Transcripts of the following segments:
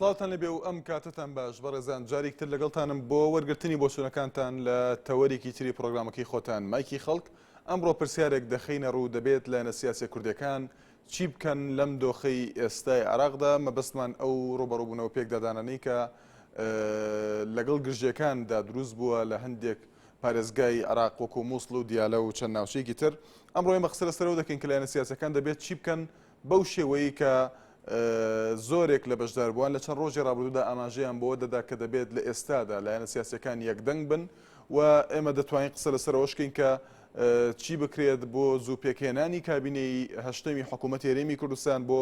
سڵاوتان لێبێ و ئەم کاتەتان باش بەڕێزان جاریک تر لەگەڵتانم بۆ وەرگرتنی بۆچوونەکانتان لە تەوەرێکی تری پرۆگرامەکەی خۆتان مایکی خەڵک ئەمڕۆ پرسیارێک دەخەینە ڕوو دەبێت لایەنە سیاسیە کوردەکان چی بکەن لەم دۆخەی ئێستای عێراقدا مەبەستمان ئەو ڕوبەڕوبوونەوە پێکدادانانەی کە لەگەڵ گرژیەکاندا دروست بووە لە هەندێک پارێزگای عێراق وەکو مووسڵ و دیالە و چەند ناوچەیەکی تر. ئەمڕۆ ئێمە قسە لەسەر ئەوە دەکەین کە لایەنە سیاسیەکان دەبێت چی بکەن بەو شێوەیەی کە زۆرێک لە بەشداربووان لە چەند ڕۆژی ڕابردوودا ئاماژەیان بەوە دەدا کە دەبێت لە ئێستادا لایەنە سیاسیەکان یەکدەنگ بن و ئێمە دەتوانین قسە لەسەر ئەوەش بکەین کە چی بکرێت بۆ زوو پێکهێنانی کابینەی هەشتەمی حکوومەتی هەرێمی کوردستان بۆ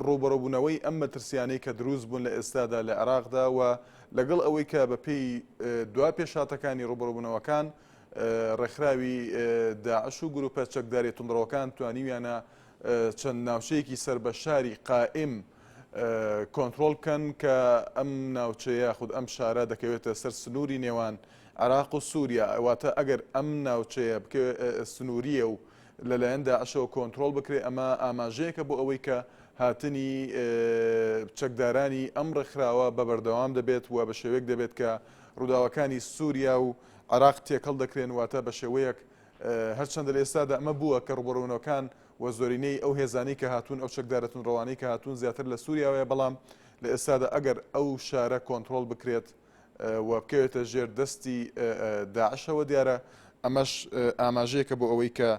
ڕووبەڕووبوونەوەی ئەم مەترسیانەی کە دروست بوون لە ئێستادا لە عێراقدا و لەگەڵ ئەوەی کە بەپێی دوا پێشهاتەکانی ڕووبەڕووبوونەوەکان ڕێکخراوی داعش و گروپە چەکداری توندڕەوەکان توانیویانە چەند ناوچەیەکی سەر بە شاری قائیم کۆنترۆڵ بکەن کە ئەم ناوچەیە خود ئەم شارە دەکەوێتە سەر سنووری نێوان عراق و سووریا واتە ئەگەر ئەم ناوچەیە سنووریە و لەلایەن داعشەوە کۆنترۆڵ بکرێت، ئەمە ئاماژەیەکە بۆ ئەوەی کە هاتنی چەکدارانی ئەم ڕێکخراوە بە بەردەوام دەبێت و بە شێوەیەک دەبێت کە ڕووداوەکانی سووریا و عێراق تێکەڵ دەکرێن، واتە بە شێوەیەک هەرچەندە لە ئێستادا ئەمە بووە کە ڕووبەڕوونەوەکان و زۆرینەی ئەو هێزانەی کە هاتوون ئەو چەکدارە توندڕەوانەی کە هاتوون زیاتر لە سووریاوەیە، بەڵام لە ئێستادا ئەگەر ئەو شارە کۆنترۆڵ بکرێت و بکەوێتە ژێر دەستی داعشەوە دیارە ئەمەش ئاماژەیەکە بۆ ئەوەی کە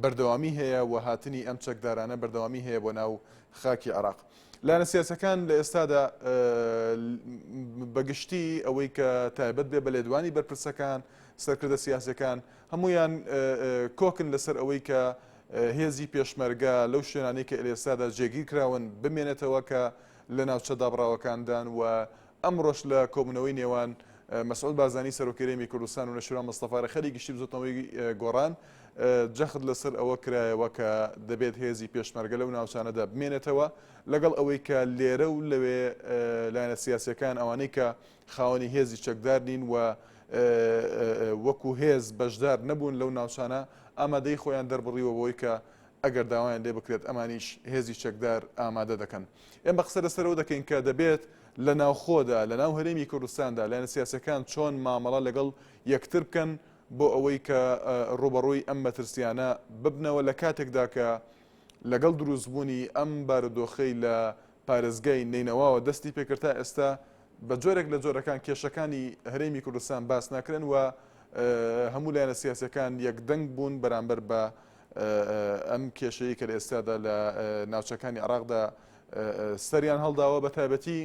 بەردەوامی هەیە و هاتنی ئەم چەکدارانە بەردەوامی هەیە بۆ ناو خاکی عێراق. لایەنە سیاسەکان لە ئێستادا بەگشتی ئەوەی کە تایبەت بێ بە لێدوانی بەرپرسەکان سەرکردە سیاسەکان هەمویان کۆکن لەسەر ئەوەی کە هێزی پێشمەرگە لەو شوێنانەی کە ئێستادا جێگیر کراون بمێنێتەوە کە لە ناوچە دابڕاوەکاندان و ئەمڕۆش لە کۆبوونەوەی نێوان مەسعود بارزانی سەرۆکی هەرێمی کوردستان و نەشیروان مستەفا ڕێکخەری گشتی بزوتنەوەی گۆڕان جەخت لەسەر ئەوە کرایەوە کە دەبێت هێزی پێشمەرگە لەو ناوچانەدا بمێنێتەوە لەگەڵ ئەوەی کە لێرە و لەوێ لایەنە سیاسیەکان ئەوانەی کە خاوەنی هێزی چەکدار نین و وەکو هێز بەشدار نەبوون لەو ناوچانە ئامادەی خۆیان دەربڕیوە بۆی کە ئەگەر داوایان لێ بکرێت ئەمانیش هێزی چەکدار ئامادە دەکەن. ئێمە قسە لەسەر ئەوە دەکەین کە دەبێت لە ناوخۆدا، لە ناو هەرێمی کوردستاندا لایەنە سیاسیەکان چۆن مامەڵە لەگەڵ یەکتر بکەن بۆ ئەوەی کە ڕووبەڕووی ئەم مەترسیانە ببنەوە لە کاتێکدا کە لەگەڵ دروستبوونی ئەم بارودۆخەی لە پارێزگای نەینەواوە دەستی پێکرد تا ئێستا بە جۆرێک لە جۆرەکان کێشەکانی هەرێمی کوردستان باس ناکرێن و هەموو لایەنە سیاسیەکان یەکدەنگ بوون بەرامبەر بە ئەم کێشەیە کە لە ئێستادا لە ناوچەکانی عێراقدا سەریان هەڵداوە بە تایبەتی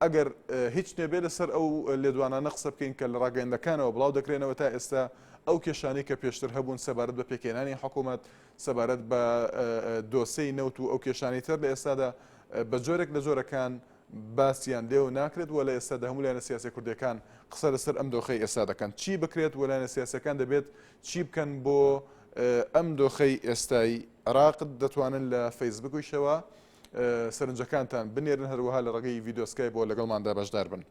ئەگەر هیچ نەبێ لەسەر ئەو لێدوانانە قسە بکەین کە لە ڕاگەیەندەکانەوە بڵاو دەکرێنەوە تا ئێستا ئەو کێشانەی کە پێشتر هەبوون سەبارەت بە پێکهێنانی حکوومەت سەبارەت بە دۆسێی نەوت و ئەو کێشانەی تر لە ئێستادا بە جۆرێک لە جۆرەکان باسیان لێوە ناکرێت و لە ئێستادا هەموو لایەنە سیاسیە کوردیەکان قسە لەسەر ئەم دۆخەی ئێستا دەکەن چی بکرێت و لایەنە سیاسیەکان دەبێت چی بکەن بۆ ئەم دۆخەی ئێستای عێراق دەتوانن لە فەیسبوکیشەوە سەرنجەکانتان بنێرن هەروەها لە ڕێگەی ڤیدیۆ سکایپەوە لەگەڵماندا بەشدار بن.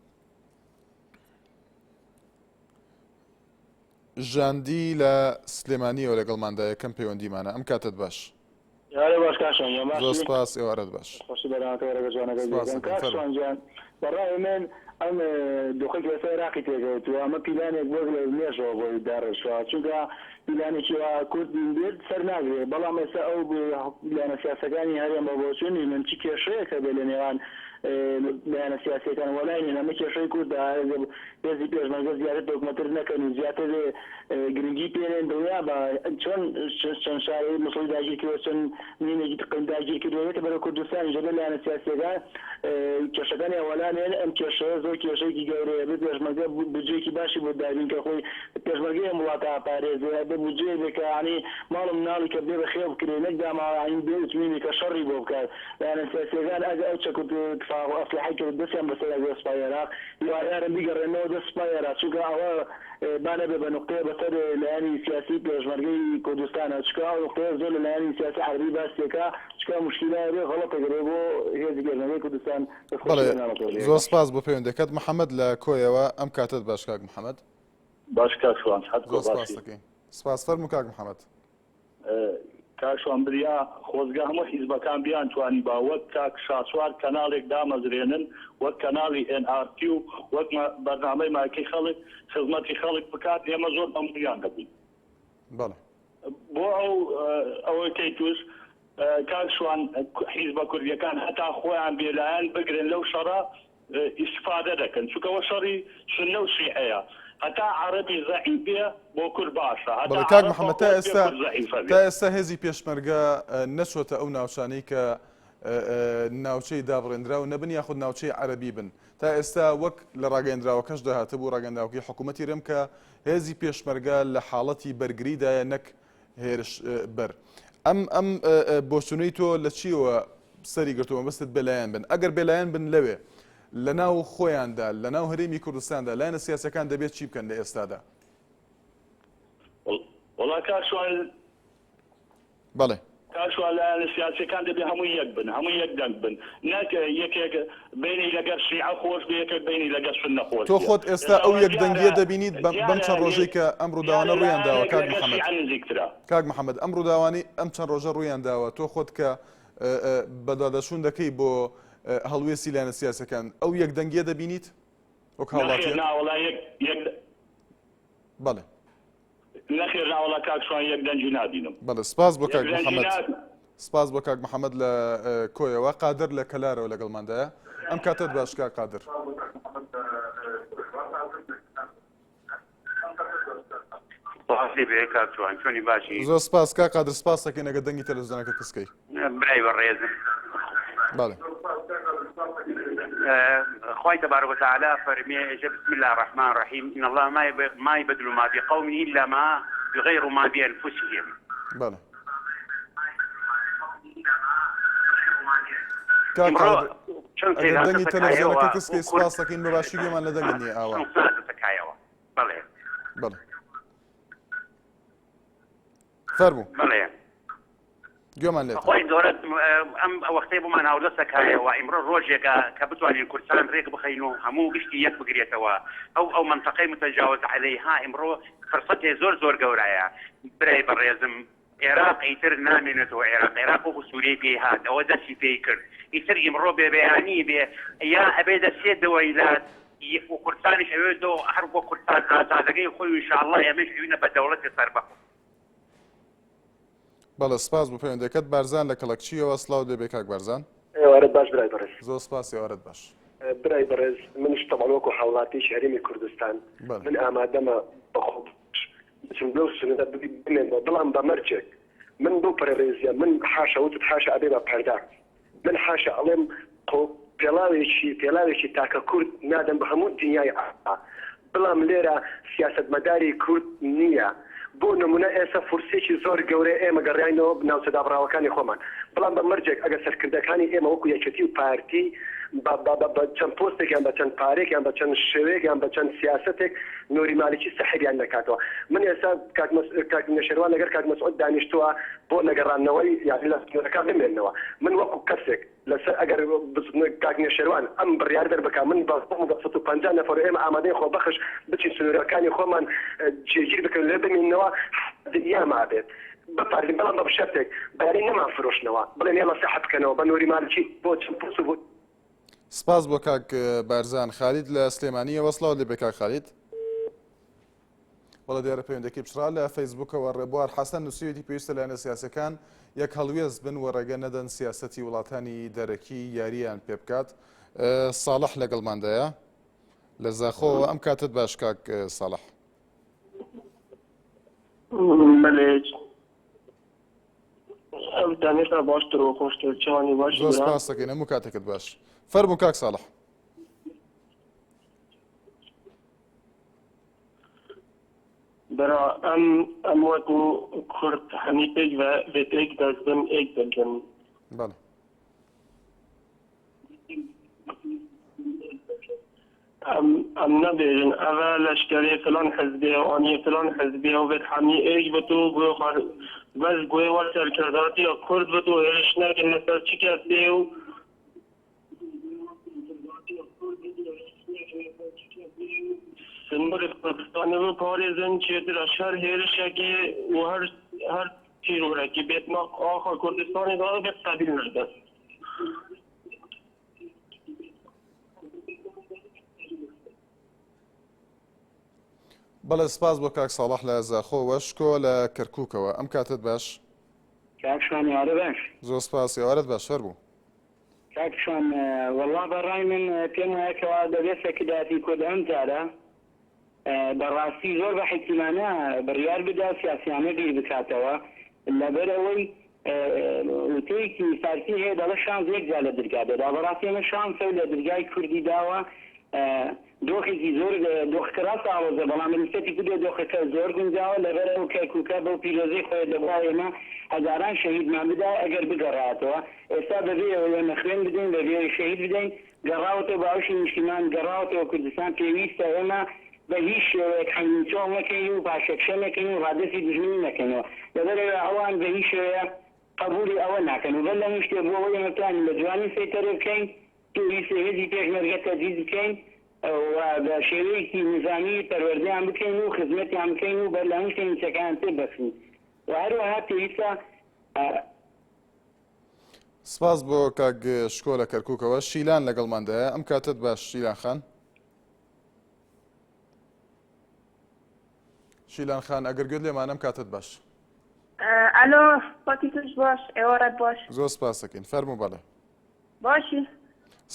ژاندی لە سلێمانیەوە لەگەڵماندا یەکەم پەیوەندیمانە ئەم کاتت باش. ئێوارە باش کاک شوان گیان زۆر باشی؟ سپاس ئێوارەت باش. خۆشی بەرنامەکە وەرەگە جوانەکەت سپاس بێ دەکەم کاک فەرموو. شوان گیان بە ڕای من ئەم دۆخەی کە ئێستا ئێراقی تێکەوتووە ئەمە پیلانێک بووە لە مێژەوە بۆی داڕێژراوە چونکە پیلانێکی وا کورد بێت سەر ناگرێ بەڵام ئێستا ئەو لایەنە سیاسەکانی هەرێم بە بۆچوونی من چ کێشەیەک هەبێ لە نێوان لایەنە سیاسیەکان وەلای نێن ئەمە کێشەی کوردە هێزی پێشمەرگە زیاتر تۆکمەتر نەکەن و زیاتر گرنگی پێ نەن دڵنیابە چۆن چەند شارێک موسڵی داگیر کردوە چەند مینێکی تقن داگیر کردوە یەتە بەرەو کوردستانیش دەبێت لایەنە سیاسیەکان کێشەکانیان وەلا نێن ئەم کێشەیە زۆر کێشەیەکی گەورەیە بێ پێشمەرگە بودجەیەکی باشی بۆ دابین کە خۆی پێشمەرگەی ئەم وڵاتە ئەپارێزێ ئەبێ بودجەیەک بێ کە یانی ماڵ و مناڵی کە بێ بەخێو بکرێ نەک داماوە یانی بێ ئوتمینی کە شەڕی بۆ بکات لایەنە سیاسیەکان ئەگە ئەو چەک و تفاق و ئەسلحەی کە دەستیان بەسەرا گرت سوپای عێراق هیوادارم بیگەڕێننەوە دەست سوپای عێراق چونکە ئەوە با نەبێ بە نوقتەیە بەسەر لایەنی سیاسی پێشمەرگەی کوردستانە چونکە ئەو نوقتەیە زۆر لە لایەنی سیاسی عەرەبی باس تێکا چونکە موشکیلە ئەبێ غەڵەتێک ئەبێ بۆ هێزی پێشمەرگەی کوردستان دەست خۆشی بەڵێ بەرنامە زۆر کوردیەکە. سپاس بۆ پەیوەندەکەت محەمەد لە کۆیەوە ئەم کاتەت باش کاک محەمەد. باش کاک شوان حەت کۆ زۆر سپاس باشی. دەکەین. سپاس فەرموو کاک محەمەد. کاک شوان بریا خۆزگە هەموو حیزبەکان بیانتوانیبا وەک کاک شاسوار کەناڵێک دامەزرێنن وەک کەناڵی ئێن ئاڕ تی و وەک بەرنامەی مایکی خەڵک خزمەتی خەڵک بکات ئێمە زۆر مەمنونیان دەبووین. بەڵێ. بۆ ئەو ئەوەکەی توش کاک شوان حیزبە کوردیەکان هەتا خۆیان بێلایەن بگرن لەو شەڕە ئیستفادە دەکەن چونکە ئەوە شەڕی سوننە و شیعەیە هەتا عەڕەبی زەعیف بێ بۆ کورد باشە هەتا بەڵێ کاک عەڕەب محەممەد تا بەقوەت بێ ئێستا کورد زەعیفە تا بێ. ئێستا هێزی پێشمەرگە نەچۆتە ئەو ناوچانەی کە ناوچەی دابڕێندراو نەبن یاخود ناوچەی عەرەبی بن تا ئێستا وەک لە ڕاگەیەندراوەکەشدا هاتبوو ڕاگەیەندراوەکەی حکوومەتی رێم کە هێزی پێشمەرگە لە حاڵەتی بەرگریدایە نەک هێرش بەر. ئەم ئەم بۆچونەی تۆ لە چیەوە سەری گرتووە مەبەستت بێلایەن بن ئەگەر بێلایەن بن لەوێ لە ناو خۆیاندا لە ناو هەرێمی کوردستاندا لایەنە سیاسەکان دەبێت چی بکەن لە ئێستادا؟ وەڵا کاک شوان بەڵێ. کاک شوان لایەنە سیاسیەکان دەبێ هەمووی یەک بن هەمووی یەک دەنگ بن نەک یەکێک بینی لەگەر شیعە خۆش بێ یەکێک بینی لەگەر سوننە خۆش تۆ بێ خۆت ئێستا ئێستا ئەو وا یەک دیارە دەنگیە دەبینیت بەم بەم دیارە چەند ڕۆژەی کە ئەم ڕووداوانە دیارە ڕوویان داوە لایەنێک کاک لەگەر محەمەد شیعە نزیکترە. کاک محەمەد ئەم ڕووداوانەی ئەم چەند ڕۆژە ڕوویان داوە تۆ خۆت کە بەدواداچوون دەکەی بۆ هەڵوێستی لایەنە سیاسەکان ئەو یەک دەنگیە دەبینیت وەک نەخێر هاوڵاتیەک؟ نا وەڵا یەک یەک بەڵێ. نەخێر ناوەڵا کاک شوان یەک دەنگی نابینم. بەڵێ سپاس بۆ یەک کاک دەنگی محەمەد. نابینم. سپاس بۆ کاک محەمەد لە کۆیەوە. قادر لە کەلارەوە لەگەڵماندایە. ئەم کاتەت باش کاک قادر. سپاس لێ بێ کاک جوان چۆنی باشی؟ زۆر سپاس کاک قادر سپاس دەکەین ئەگەر دەنگی تەلەڤزیۆنەکە کز کەی. برای بەڕێزم. بەڵێ. خوای تبارک وتعالی فەرمێ ئێژێ بسم اللە الرحمن الرحیم ان اللە ما یبدل ما بقوم الا ما یغیر ما بانفسهم. بەڵێ. کاک ئیمڕۆ قادر چەند ئەگەر سەیر دەنگی هاتەسە تەلەڤزیۆنەکە کایەوە کز بۆ کەی کورد سپاس دەکەین بە باشی گوێمان لە دەنگت نییە ئاوا. چەند هاتەسە کایەوە بەڵێ. بەڵێ. فەرموو. بەڵێ. گوێمان لێتە. خوای گەورە ئەم وەختەی بۆمان هاوردەسە کایەوە ئیمڕۆ ڕۆژێکە کە بتوانین کوردستان رێک بخەین و هەموو گشتی یەک بگرێتەوە ئەو ئەو مەنتەقەی متجاوز عەلەیها ئیمڕۆ فرسەتێ زۆر زۆر گەورایە برای بەڕێزم عێراق ئیتر نامێنێتەوە عێراق عێراق وەکو سوریەی پێی هات ئەوە دەستی پێی کرد ئیتر ئیمڕۆ بێ بەیانی بێ یا ئەبێ دە سێ دەوەیلات و کوردستانیش ئەوێتەوە هەر بۆ کوردستان ئازادەکەی خۆی و ئینشاءاللە ئێمەش ئەوینە بە دەوڵەتی سەربەخۆ. بەڵێ سپاس بۆ پەیوەندیەکەت بارزان لە کەڵەکچیەوە سڵاوت لێبێ کاک بارزان. ئێوارەت باش برای بەڕێز. زۆر سپاس ئێوارەت باش. برای بەڕێز منیش تەبعەن وەکو هاوڵاتیەکی هەرێمی کوردستان من ئامادەمە بە خۆبەخش بچم لەو سنورە بمێنمەوە بەڵام بە مەرجێک من بەو پەڕی ڕێزیە من حاشا وتت حاشا ئەبێ بە پەردە من حاشا ئەڵێم خۆ پێڵاوێکی پێڵاوێکی تاکە کورد نادەم بە هەموو دنیای عەرەبا بڵام لێرە سیاسەتمەداری کورد نییە بۆ نمونە ئێستا فورسێکی زۆر گەورەیە ئێمە گەڕاینەوە ناوچە دابڕاوەکانی خۆمان بڵام بە مەرجێک ئەگەر سەرکردەکانی ئێمە وەکو یەکێتی و پارتی بە بە بە بە چەند پۆستێک یان بە چەند پارێک یان بە چەند شێوەیەک یان بە چەند سیاسەتێک نوری مالکی سەحریان نەکاتەوە من ئێستا کاک مەس کاک نەشێروان لەگەر کاک مەسعود دانیشتووە بۆ نەگەڕاندنەوەی یانی لە سنوورەکان بمێننەوە من وەکو کەسێک لەسەر ئەگەر کاک نەشێروان ئەم بڕیارە دەربکا من بە خۆم و بە 150 نەفەر و ئێمە ئامادەین خۆبەخش بچین سنوورەکانی خۆمان جێگیر بکەین لێ بمیننەوە دنیا مابێت بپارێزین بەڵام بە شەرتێک بەیانی نەمان فرۆشنەوە بڵێن یەڵا سەحب بکەنەوە بە نوری مالکی بۆ چەند پۆست و بۆ سپاس بۆ کاک بارزان خالید لە سلێمانیەوە سڵاوت لێبێ کاک خالید. بەڵێ دیارە پەیوەندەکەی پچڕا لە فەیسبووکەوە ڕێبوار حەسەن نووسیویەتی پێویستە لایەنە سیاسەکان یەک هەڵوێست بن و ڕێگە نەدەن سیاسەتی وڵاتانی دەرەکی یارییان پێ بکات. ساڵح لەگەڵماندایە لە زاخۆوە ئەم کاتت باش کاک ساڵح. بەلێ ئەو دانێتا باشتر و خۆشتر چوانی باش زۆر سپاس دەکەین هەموو کاتێکت باش فەرموو کاک ساڵح. برا ئەم ئەم وەکو کورد هەمی پێک بە بێت ئێک دەست بن ئێک دەنگن. بەڵێ. ئەم ئەم نەبێژن ئەڤە لەشکەرێ فلان حزبێ و ئانیێ فلان حزبێ و بێت حەمی ئێک بت و گوێ خوا بەس گوێ وە سەرکرداتیە کورد بت و هێرش نەکەن لەسەر چ کەسێ و سنووری کوردستانێ بپارێزن چێترە شەر هێرشەکێ و هەر هەر. تیرۆرەکی بێت ناو ئاخا کوردستانی دا بێت قەبیل نەبێت. بەڵێ سپاس بۆ کاک ساڵح لە زاخۆوە، شکۆ لە کەرکووکەوە ئەم کاتەت باش. کاک شوان ئێوارە باش. زۆر سپاس ئێوارەت باش فەرموو. کاک شوان وەڵا بە ڕای من پێم وایە کەوا دەبێت سەرکردایەتی کورد ئەم جارە بە ڕاستی زۆر بە حەکیمانە بڕیار بدا و سیاسیانە بیر بکاتەوە لەبەر ئەوەی وتەیەکی فارسی هەیە دەڵێ شانس یەک جار لە درگا دەدا بەڕاستی ئەمە شانسە و لە درگای کوردی داوە دۆخێکی زۆر دۆخەکە ڕاستە ئاڵۆزە بەڵام بە نیسبەتی کوردەوە دۆخەکە زۆر گونجاوە لەبەر ئەو کەرکوکە بەو پیرۆزەی خۆی دەبوا ئێمە هەزاران شەهیدمان بدایە ئەگەر بگەڕایەتەوە ئێستا بەبێ ئەوەی ئێمە خوێن بدەین بەبێ ئەوەی شەهید بدەین گەڕاوەتەوە باوەشی نیشتیمان گەڕاوەتەوە کوردستان پێویستە ئێمە بە هیچ شێوەیەک حەنگین چۆڵ نەکەین و پاشەکشە نەکەین و ڕادەستی دوژمنی نەکەینەوە لەبەرئەوە ئەوان بە هیچ شێوەیە قەبوڵی ئەوە ناکەن و بەر لە هەموو شتێ بۆ ئەوەی ئێمە بتوانین بە جوانی سەیتەرە بکەین پێویستە هێزی پێشمەرگە تەجهیز بکەین و بە شێوەیەکی نیزامی پەروەردەیان بکەین و خزمەتیان بکەین و بەر لە هەموو شتێ مووچەکەیان پێ ببەخشین و هەروەها پێویستە سپاس بۆ کاک شکۆ لە کەرکووکەوە. شیلان لەگەڵماندایە. ئەم کاتەت باش شیلان خان. شیلان خان ئەگەر گوێت لێمانە ئەم کاتەت باش. ئەلۆ کاتی تۆش باش ئێوارەت باش. زۆر سپاس دەکەین فەرموو بەڵێ. باشی.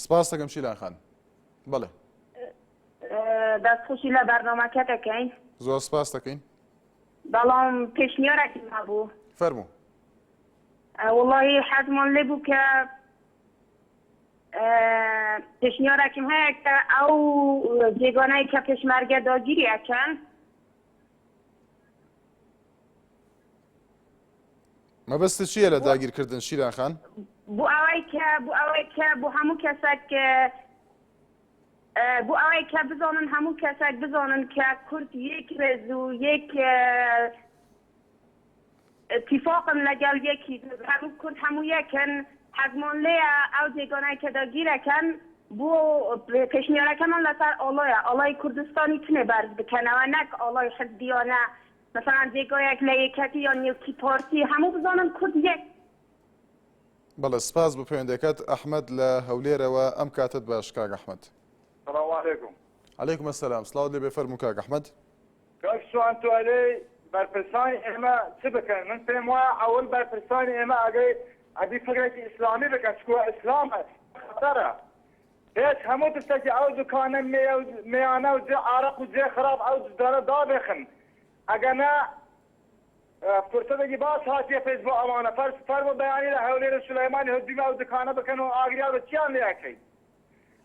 سپاس دەکەم شیلان خان بەڵێ. دەستخۆشی لە بەرنامەکە دەکەین. زۆر سپاس دەکەین. بەڵام پێشنیارێکم هەبوو. فەرموو. وەڵاهی حەزمان لێ بوو کە پێشنیارێکم هەیە کە ئەو جێگانەی کە پێشمەرگە داگیری ئەکەن مەبەستت چییە لە داگیرکردن شیران خان؟ بۆ ئەوەی کە بۆ ئەوەی کە بۆ هەموو کەسێک بۆ ئەوەی کە بزانن هەموو کەسێک بزانن کە کورد یەک ڕێز و یەک تیفاقن لەگەڵ یەکی هەموو کورد هەموو یەکن حەزمان لێیە ئەو جێگانەی کە داگیرەکەن بۆ پێشنیارەکەمان لەسەر ئاڵایە ئاڵای کوردستانی تنێ بەرز بکەنەوە نەک ئاڵای حزبیانە مەسەلەن جێگایەک لە یەکەتی یان یەکی پارتی هەموو بزانن کورد یەک بەڵێ سپاس بۆ پەیوەندەکەت ئەحمەد لە هەولێرەوە ئەم کاتەت باش کاک ئەحمەد. سلام علیکم. علیکم السلام سڵاوت لێ بێ فەرموو کاک ئەحمەد. کاک شوان تۆ ئەلێی بەرپرسانی ئێمە چ بکەن من پێم وایە عەول بەرپرسانی ئێمە ئەگەی ئەبی فکرێکی ئیسلامی بکەن چکوە ئیسلام خەتەرە پێش هەموو تشتێکی ئەو دوکانە مێیانە و جێ عارەق و جێ خراپ ئەو دانە دابێخن ئەگەنا فرسەتێکی باش هاتیە پێش بۆ ئەوانە فەرز فەرموو بەیانی لە هەولێر و سولەیمانی هەجومی ئەو دوکانە بکەن و ئاگریان بە چیان لێ ئەکەی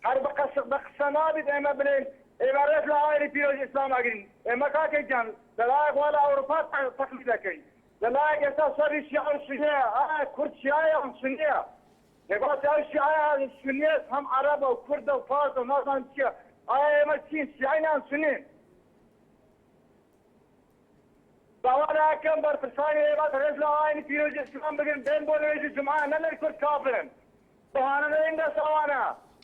هەر بە قەسق بە قسە نابیت ئێمە بلێین ئێمە ڕێز لە ئاینی پیرۆزی ئیسلام ئەگرین ئێمە کاکە گیان لە لایەک وا لە ئەوروپا تەقلید ئەکەین لە لایەک ئێستا شەڕی شیعە و سونیە ئایا کورد شیعەیە یان سونیە ئێ باسی ئەو شیعەیە سونیەش هەم عەرەبە و کوردە و فارسە و نازانم چیە ئایا ئێمە چین شیعەین یان سونین داوا ئەکەم بەرپرسانی ئێمە ڕێز لە ئاینی پیرۆزی ئیسلام بگرن بێن بۆ نوێژی جومعە نەلێن کورد کافرن بەهانە نەین دەست ئەوانە.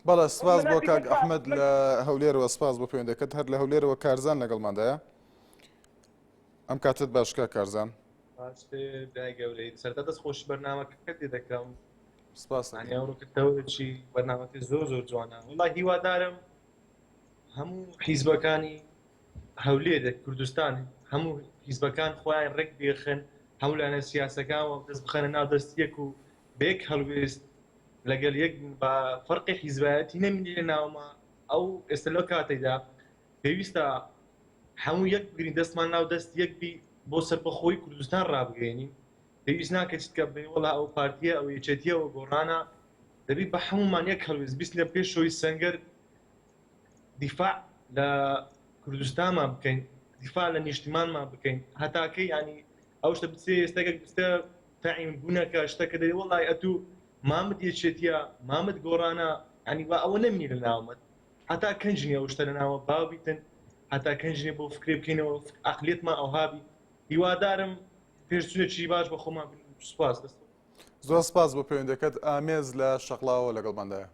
بەڵێ سپاس بۆ کاک ئەحمەد لە هەولێرەوە سپاس بۆ پەیوەندەکەت هەر لە هەولێرەوە کارزان لەگەڵماندایە ئەم کاتت باش کاک کارزان. باشتر برای گەورەی سەرەتا دەست خۆشی بەرنامەکەت لێ دەکەم سپاس یانی ئەوڕۆ کە تەوەرێکی بەرنامەکەی زۆر زۆر جوانە وەڵا هیوادارم هەموو حیزبەکانی هەولێر کوردستان هەموو حیزبەکان خۆیان ڕێک بێخن هەموو لایەنە سیاسەکان و دەست بخەنە ناو دەست یەک و بەیەک هەڵوێست لەگەل یەک بن با فەرقی حیزبایەتی نەمینێ لە ناوما ئەو ئێستا لەو کاتێکدا پێویستە هەموو یەک بگرین دەستمان ناو دەست یەک بی بۆ سەربەخۆی کوردستان ڕابگەێنین پێویست ناکە چیتکە بێ وەڵا ئەو پارتیە ئەو یەکێتیە ئەو گۆڕانە دەبی بە هەمومان یەک هەڵوێست بیست لە پێشەوەی سەنگەر دیفاع لە کوردستانمان بکەین دیفاع لە نیشتیمانمان بکەین هەتاکەی ینی ئەو شتە بچێ ئێستاکە بچتە تەعین بوونەکە شتەکە دەی وەڵای ئەتوو مامت یەکێتیە مامت گۆڕانە ینی وا ئەوە نەمینی لە ناومەت هەتا کەنج نیە ئەو شتە لە ناوە باو بیتن هەتا کەنج نیە بۆ فکرێ بکەینەوە عەقلیەتمان ئەوها بی هیوادارم پێشچونێکی باش بە خۆمان بین سوپاس دەست زۆر سپاس بۆ پەیوەندەکەت ئامێز لە شەقڵاوە لەگەڵماندایە.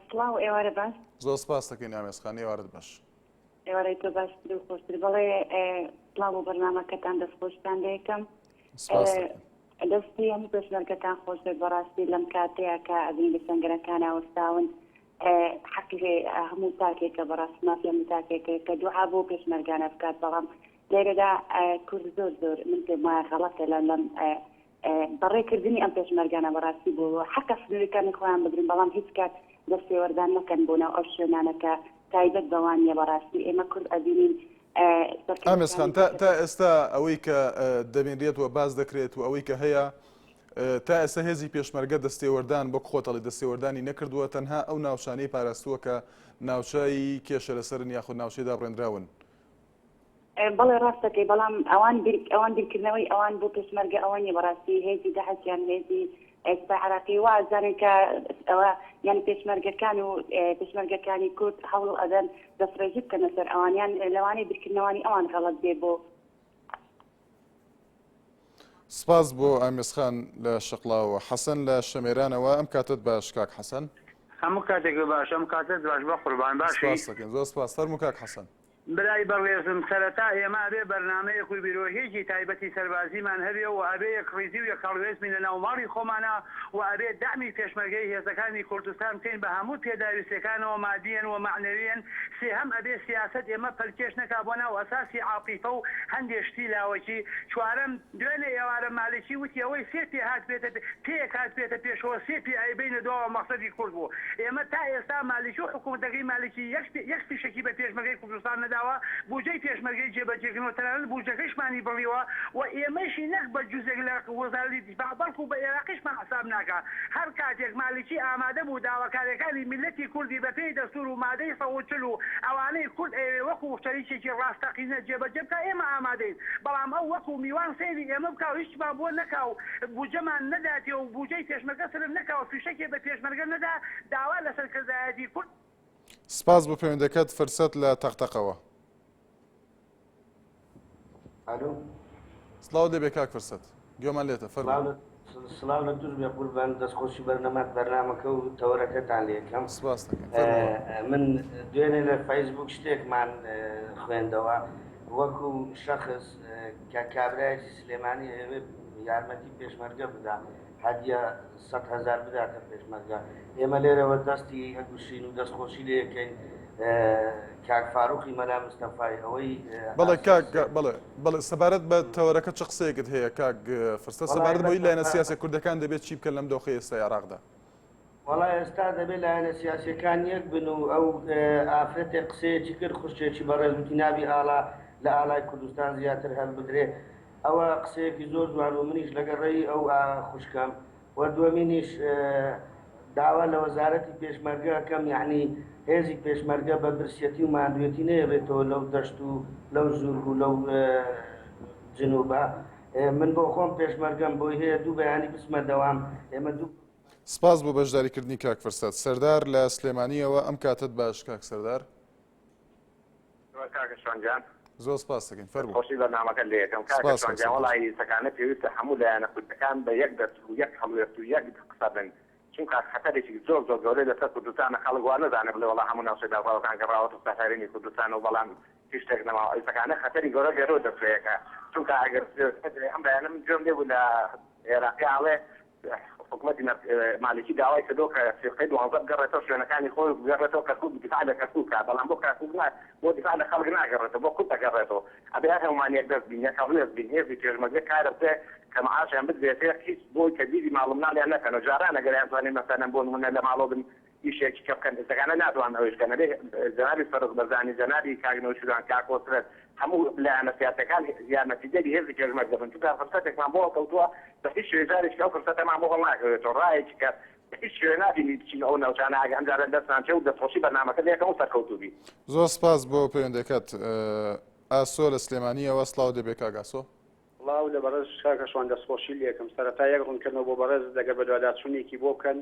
سڵاو ئێوارە باش. زۆر سپاس دەکەین ئامێز خان ئێوارەت باش. ئێوارەی تۆ باشتر و خۆشتر. بەڵێ سڵاو بۆ بەرنامەکەتان دەستخۆشتان لێکەم. سپاس دەکەم. دەستی هەموو پێشمەرگەکان خۆش بێت بەڕاستی لەم کاتەیە کە ئەبینی لە سەنگەرەکانا وەستاون حەقی هەموو تاکێکە بەڕاستی مافی هەموو تاکێکە کە دوعا بۆ پێشمەرگانە بکات بەڵام لێرەدا کورد زۆر زۆر من پێم وایە غەڵەتە لە لەم بەڕێکردنی ئەم پێشمەرگانە بەڕاستی بۆ حەقە سنوورەکانی خۆیان بگرن بەڵام هیچ کات دەستێوەردان نەکەن بۆ ناو ئەو شوێنانە کە تایبەت بەوان نیە بەڕاستی ئێمە کورد ئەبینین ئامێز خان تا تا ئێستا ئەوەی کە دەبینرێت و باس دەکرێت و ئەوەی کە هەیە تا ئێستا هێزی پێشمەرگە دەستێوەردان بۆ خۆتەڵی دەستێوەردانی نەکردووە تەنها ئەو ناوچانەی پاراستووە کە ناوچەی کێشە لەسەرن یاخود ناوچەی دابڕێنراون. بەڵێ ڕاست دەکەی بەڵام ئەوان بیر ئەوان بیرکردنەوەی ئەوان بۆ پێشمەرگە ئەوە نیە بەڕاستی هێزی دەعس یان هێزی سوپای عێراقی وا ئەزانن کە ئەوە یان پێشمەرگەکان و پێشمەرگەکانی کورد هەوڵ ئەدەن دەستڕێژی بکەنە سەر ئەوان یان لەوانەیە بیرکردنەوانی ئەوان غەڵەت بێ بۆ سپاس بۆ ئامێز خان لە شەقڵاوە. حەسەن لە شەمێرانەوە ئەم کاتەت باش کاک حەسەن. هەموو کاتێک باش ئەم کاتەت باش بەقوربان باشی؟ سپاس دەکەین زۆر سپاس فەرموو کاک حەسەن. برای بەڕێزم سەرەتا ئێمە ئەبێ بەرنامەیەک و بیرۆکەیەکی تایبەتی سەربازیمان هەبێ و ئەبێ یەکڕیزی و یەکهەڵوێست بین لەناو ماڵی خۆمانا و ئەبێ دەعمی پێشمەرگەی هێزەکانی کوردستان بکەین بە هەموو پێداویستیەکانەوە مادیەن و مەعنەویەن سێهەم ئەبێ سیاسەت ئێمە پەلکێش نەکا بۆ ناو ئەساسی عاتیفە و هەندێ شتی لاوەکی چوارەم دوێنێ ئێوارە مالکی وتی ئەوەی سێ پێ هاتبێتە پێیەک هاتبێتە پێشەوە سێ پێ ئەیبەینە دواوە مەقسەدی کورد بوو ئێمە تا ئێستا مالکی و حکومەتەکەی مالکی یەک یەک فیشەکی بە پێشمەرگەی کوردستان نەداوە بوجەی پێشمەرگەی جێبەجێکردوە تەنانەت بوجەکەیشمانی بڕیوە و ئێمەیشی نەک بە جوزێک لە وەزارەتی دیفاع بەڵکو بە ئێراقیشمان حساب ناکا هەر کاتێک مالکی ئامادە بوو داواکاریەکانی میللەتی کوردی بە پێی دەستور و مادەی 140 و ئەوانەی کورد ئەیەوێ وەکو شەریکێکی ڕاستەقینە جێبەجێ بکا ئێمە ئامادەین بەڵام ئەو وەکو میوان سەیری ئێمە بکا و هیچمان بۆ نەکا و بوجەمان نەداتێ و بوجەی پێشمەرگە سەرف نەکا و فیشەکێ بە پێشمەرگە نەدا داوا لە سەرکردایەتی کورد سپاس بۆ پەیوەندەکەت فرسەت لە تەقتەقەوە. ئەلو. سڵاوت لێبێ کاک فرسەت گوێمان لێتە فەرموو. سڵاو لە توش بێ قوربان دەستخۆشی بەرنەمات بەرنامەکە و تەوەرەکەتان لێکەم سپاس دەکەین فەرموو. من دوێنێ لە فەیسبوک شتێکمان خوێندەوە وەکو شەخس کە کابرایەکی سلێمانی ئەیەوێت یارمەتی پێشمەرگە بدا هەدیە 100 هەزار بداتە پێشمەرگە ئێمە لێرەوە دەستی ئەگوشین و دەستخۆشی لێکەین کاک فاروقی مەلا مستەفای ئەوەی بەڵێ کاک بەڵێ بەڵێ سەبارەت بە تەوەرەکە چ قسەیەکت هەیە کاک فرسەت سەبارەت بەوەی لایەنە سیاسیە کوردەکان دەبێت چی بکەن لەم دۆخەی ئێستای عێراقدا؟ وەڵا ئێستا دەبێت لایەنە سیاسیەکان یەک بن و ئەو ئافرەتێک قسەیەکی کرد خوشکێکی بەڕێز وتی نابی ئاڵا لە ئاڵای کوردستان زیاتر هەلبدرێ ئەوە قسەیەکی زۆر جوان و منیش لەگەڵ ڕێی ئەو خوشکەم و دووەمینیش داوا لە وەزارەتی پێشمەرگە ئەکەم یەعنی هێزی پێشمەرگە بە برسیەتی و ماندوێتی نەیەڵێتەوە لەو دەشت و لەو زورگ و لەو جنوبە من بۆ خۆم پێشمەرگەم بۆی هەیە دوو بەیانی بچمە دەوام ئێمە دوو سپاس بۆ بەشداریکردنی کاک فرسەت. سەردار لە سلێمانییەوە ئەم کاتەت باش کاک سەردار. کاکە شوان گیان. زۆر سپاس دەکەین فەرموو. خۆشی بەرنامەکەت لێ یەکەم کاکە سپاس شوان کاک گیان سەردار. وەڵاهی سەکانە پێویستە هەموو لایەنە کوردەکان بە یەک دەست و یەک هەڵوێست و یەک قسە بن چونکە خەتەرێکی زۆر زۆر گەورەی لەسەر کوردستانە خەڵک وا نەزانێ بڵێ وەڵا هەموو ناوچە دابڕاوەکان گەڕاوەتە سەر هەرێمی کوردستان و بەڵام هیچ شتێک نەماوە ئەوسەکانە خەتەری گەورە لێرەوە دەست پێ ئەکا چونکە ئەگەر ئەم بەیانە من گوێم لێ بوو لە عێراقی ئەڵێ حکومەتی مالکی داوای کردووە کە فیرقەی دوانزە بگەڕێتەوە شوێنەکانی خۆی و بگەڕێتەوە کەرکوک دیفاع لە کەرکوک کا، بەڵام بۆ کەرکوک نا، بۆ دیفاع لە خەڵک ناگەڕێتەوە، بۆ کورد دەگەڕێتەوە. ئەبێ هەر هەموومان یەک دەست بین، یەک هەڵوێست بین، هێزی پێشمەرگە کارە بکە کە معاشیان بدرێتێ، هیچ بۆی کە بیری ماڵ و مناڵیان نەکەنەوە. جاران ئەگەر ئەیانتوانی مەسەلەن بۆ نموونە لە ماڵەوە بن ئیشێکی کە بکەن ئیستەکانە ناتوانن ئەوەیش بکەن ئەبێ جەنابی سەرۆک بەرزانی جەنابی کاک نەوشیروان کاک کۆسرەت هەموو لایەنە سیاسیەکان یارمەتیدەری هێزی پێشمەرگە بن چونکە فرسەتێکمان بۆ هەڵکەوتووە بە هیچ شێوەیەک جارێکی ئەو فرسەتەمان بۆ هەڵناکەوێتەوە ڕایەکی کە بە هیچ شێوەیەک نابینی بچین ئەو ناوچانە ئەگە ئەمجارە دەستمان چێ و دەستخۆشی بەرنامەکە لێکەم و سەرکەوتوو بی. زۆر سپاس بۆ پەیوەندەکەت ئاسۆ لە سلێمانیەوە سڵاوت لێبێ کاک ئاسۆ. سڵاو لە بەڕێز کاکە شوان دەستخۆشی لێکەم سەرەتا یەک ڕونکردنەوە بۆ بەڕێزت ئەگەر بەدواداچونێکی بۆ بکەن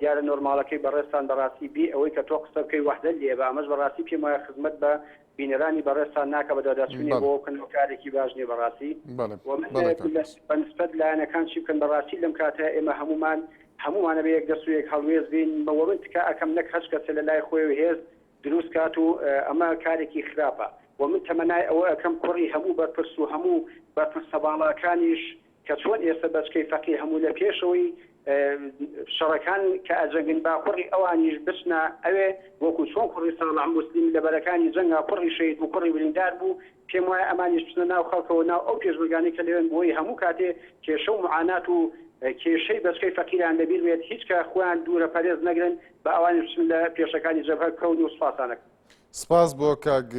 دیارە نۆرماڵەکەی بەڕێزتان بەڕاستی بێ ئەوەی کە تۆ قسە بکەی وەحدەت لێ بە ئەمەش بەڕاستی پێم وایە خزمەت بە بینەرانی بەڕێزتان ناکا بەدواداچونێ بۆ بکەن و کارێکی باش نیە بەڕاستی بەڵێ وە من بەڵێ کاک لە بەنسبەت لایەنەکان چی بکەن بەڕاستی لەم کاتە ئێمە هەموومان هەموومانە بە یەک دەست و یەک هەڵوێست بین وە من تکا ئەکەم نەک هەچ کەسێ لە لای خۆی و هێز. دروست کات و ئەمە کارێکی خراپە و من تەمەنای ئەوە ئەکەم کوڕی هەموو بەرپرس و هەموو بەرپرسە باڵاکانیش کە چۆن ئێستا بەچکەی فەقیر هەموو لە پێشەوەی شەڕەکان کە ئەجەنگن با کوڕی ئەوانیش بچنە ئەوێ وەکو چۆن کوڕی ساڵح موسلیم لە بەرەکانی جەنگا کوڕی شەهید بوو کوڕی بریندار بوو پێم وایە ئەمانیش بچنە ناو خەڵکەوە ناو ئەو پێشمەرگانەی کە لەوێن بۆی هەموو کاتێ کێشە و معانات و کێشەی بەچکەی فەقیران لەبیر بێت هیچ کە خۆیان دوورە پەرێز نەگرن با ئەوانیش بچن لە پێشەکانی جەبهە بکەون و سوپاستان ئەکەم. سپاس بۆ کاک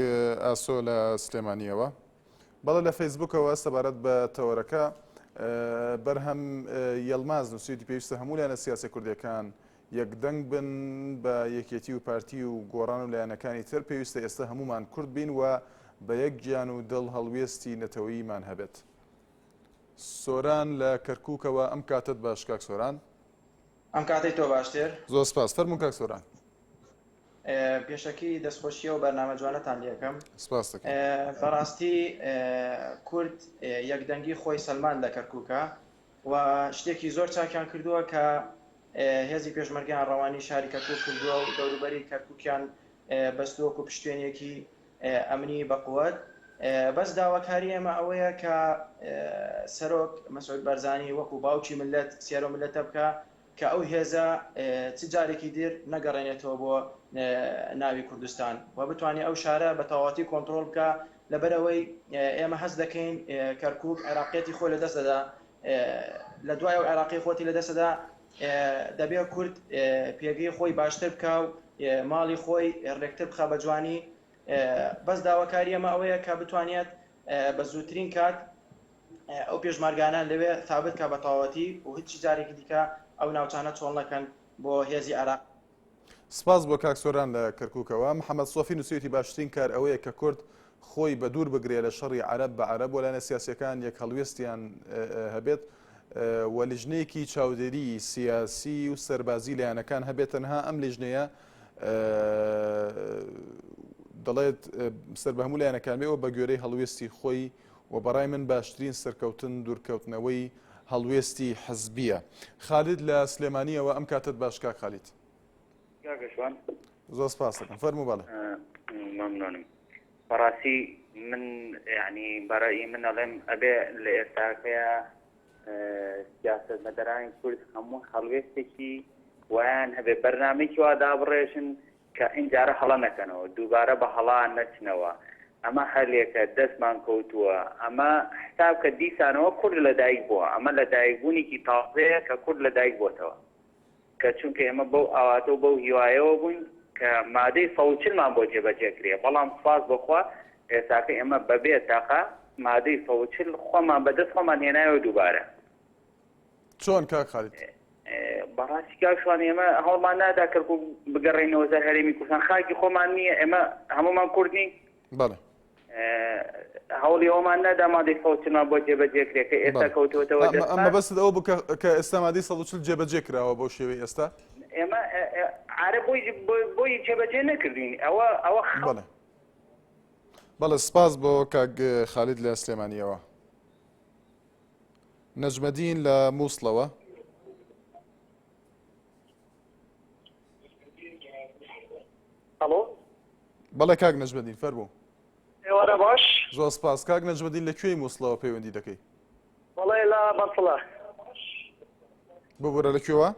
ئاسۆ لە سلێمانیەوە. بەڵێ لە فەیسبوکەوە سەبارەت بە تەوەرەکە بەرهەم یەڵماز نووسیویەتی پێویستە هەموو لایەنە سیاسیە کوردیەکان یەکدەنگ بن بە یەکێتی و پارتی و گۆڕان و لایەنەکانی تر پێویستە ئێستا هەموومان کورد بین و بە یەک گیان و دڵ هەڵوێستی نەتەوەییمان هەبێت. سۆران لە کەرکووکەوە ئەم کاتەت باش کاک سۆران. ئەم کاتەی تۆ باشتر. زۆر سپاس فەرموون کاک سۆران. پێشەکی دەستخۆشی ئەو بەرنامە جوانەتان لێکەم. سپاس دەکەم. بەڕاستی کورد یەکدەنگی خۆی سەلماند لە کەرکووکە و شتێکی زۆر چاکیان کردووە کە هێزی پێشمەرگەیان ڕەوانی شاری کەرکووک کردووە و دەوروبەری کەرکووکیان بەستووە وەکو پشتێنێکی ئەمنی بەقوەت. بەس داواکاری ئێمە ئەوەیە کە سەرۆک مەسعود بارزانی وەکو باوکی ملت سێرۆ ملەتە بکە کە ئەو هێزە چ جارێکی دیر نەگەڕێنێتەوە بۆ ناوی کوردستان و بتوانێت ئەو شارە بە تەواوەتی کۆنتڕۆڵ بکا، لەبەرئەوەی ئێمە هەست دەکەین کەرکووک عێراقیەتی خۆی لەدەست دەدا، لە دوای ئەو عێراقی خۆتی لەدەست دەدا دەبێ کورد پێگەی خۆی باشتر بکا و ماڵی خۆی ڕێکتر بخا بە جوانی، بەس داواکاری ئێمە ئەوەیە کە بتوانێت بە زووترین کات ئەو پێشمەرگانە لەوێ ثابت کا بە تەواوەتی و هیچ جارێکی دیکە ئەو ناوچانە چۆڵ نەکەن بۆ هێزی عێراق. سپاس بۆ کاک سۆران لە کەرکوکەوە. محەمەد سۆفی نووسیویەتی باشترین کار ئەوەیە کە کورد خۆی بە دوور بگرێ لە شەڕی عەرەب بە عەرەب و لایەنە سیاسیەکان یەک هەڵوێستیان هەبێت و لیژنەیەکی چاودێری سیاسی و سەربازی لایەنەکان هەبێت تەنها ئەم لیژنەیە دەڵێت سەر بە هەموو لایەنەکان بێ و بە گوێرەی هەڵوێستی خۆی و بەڕای من باشترین سەرکەوتن دوورکەوتنەوەی هەڵوێستی حزبیە. خالید لە سلێمانیەوە ئەم کاتەت باش کاک خالید. کاکە شوان. زۆر سپاس دەکەم فەرموو بەڵێ. مەمنونم بەڕاستی من یعنی بەڕەئی من ئەڵێم ئەبێ لە ئێستاکەیا سیاسەتمەدارانی کورد هەموو هەڵوێستێکی وایان هەبێ بەرنامەیەکی وا دابڕێژن کە ئینجارە هەڵە نەکەنەوە دووبارە بە هەڵا نەچنەوە ئەمە هەلێکە دەستمان کەوتووە ئەمە حساب کە دیسانەوە کورد لە دایک بووە ئەمە لە دایک بوونێکی تازەیە کە کورد لە دایک بۆتەوە کە چونکە ئێمە بەو ئاواتە و بەو هیوایەوە بووین کە مادەی 140 مان بۆ جێبەجێ کرێ بەڵام سوپاس بۆ خوا ئێستاکە ئێمە بەبێ تەقە مادەی 140 خۆمان بەدەست خۆمان هێنایەوە دووبارە. چۆن کاک خالید؟ بەڕاستی کاک شوان ئێمە هەوڵمان نادا کەرکوک بگەڕێینەوە سەر هەرێمی کوردستان خاکی خۆمان نییە ئێمە هەمومان کورد نین بەڵێ هەوڵی ئەومان نادا مادەی 140 بۆ جێبەجێ کرێ کە ئێستا کەوتووەتەوە دەستمان. مەبەستت ئەوە بوو کە ئێستا مادەی 140 جێبەجێ کراوە بەو شێوەی ئێستا؟ ئێمە عارە بۆی بۆی جێبەجێ نەکردوین ئەوە ئەوە بەڵێ بەڵێ سپاس بۆ کاک خالید لە سلێمانیەوە. نەجمەدین لە مووسڵەوە. ئەڵۆ. بەڵێ کاک نەجمەدین فەرموو. ئێوارە باش. زۆر سپاس کاک نەجمەدین لە کوێی مووسڵەوە پەیوەندی دەکەی؟ بەڵێ لە بەرتڵە. ببورە لە کوێوە؟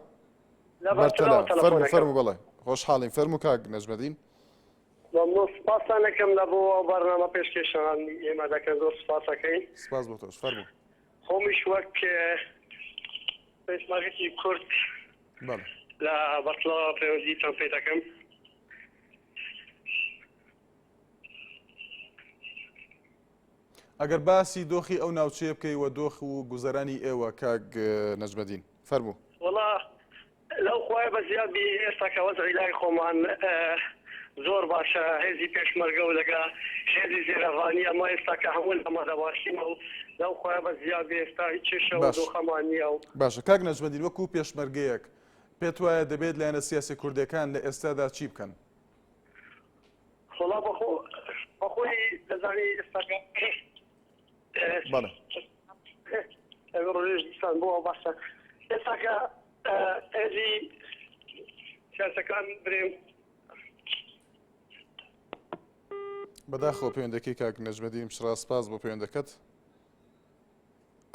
لە بەرتەلەوە بەرتەلە. فەرموو فەرموو بەڵێ خۆشحاڵین فەرموو کاک نەجمەدین. مەمنون سوپاستان ئەکەم لە بۆ ئەو بەرنامە پێشکێشانی ئێمە دەکەن زۆر سوپاس ئەکەین. سپاس بۆ تۆش فەرموو. خۆمیش وەک پێشمەرگەکی کورد بەڵێ. لە بەتڵەوە پەیوەندیتان پێ دەکەم. ئەگەر باسی دۆخی ئەو ناوچەیە بکەی و دۆخ و گوزەرانی ئێوە کاک نەجمەدین فەرموو. وەڵا لەو خوایە بەزیاد بی ئێستا کە وەزعی لای خۆمان زۆر باشە هێزی پێشمەرگە و لەگە هێزی زێرەڤانی ئەمە ئێستا کە هەموو لە ئامادەباشینە و لەو خوایە بەزیاد بی ئێستا هیچ کێشە و باش دۆخەمان نییە و. باشە کاک نەجمەدین وەکوو پێشمەرگەیەک پێت وایە دەبێت لایەنە سیاسیە کوردیەکان لە ئێستادا چی بکەن؟ وەڵا بەخۆ بەخۆی دەزانی ئێستا کە بەڵێ. ڕۆژ دیسان بۆ ئەو باسە ئێستا کە هێزی سیاسەکان برێم. بەداخەوە پەیوەندەکەی کاک نەجمەدین پچڕا سپاس بۆ پەیوەندەکەت.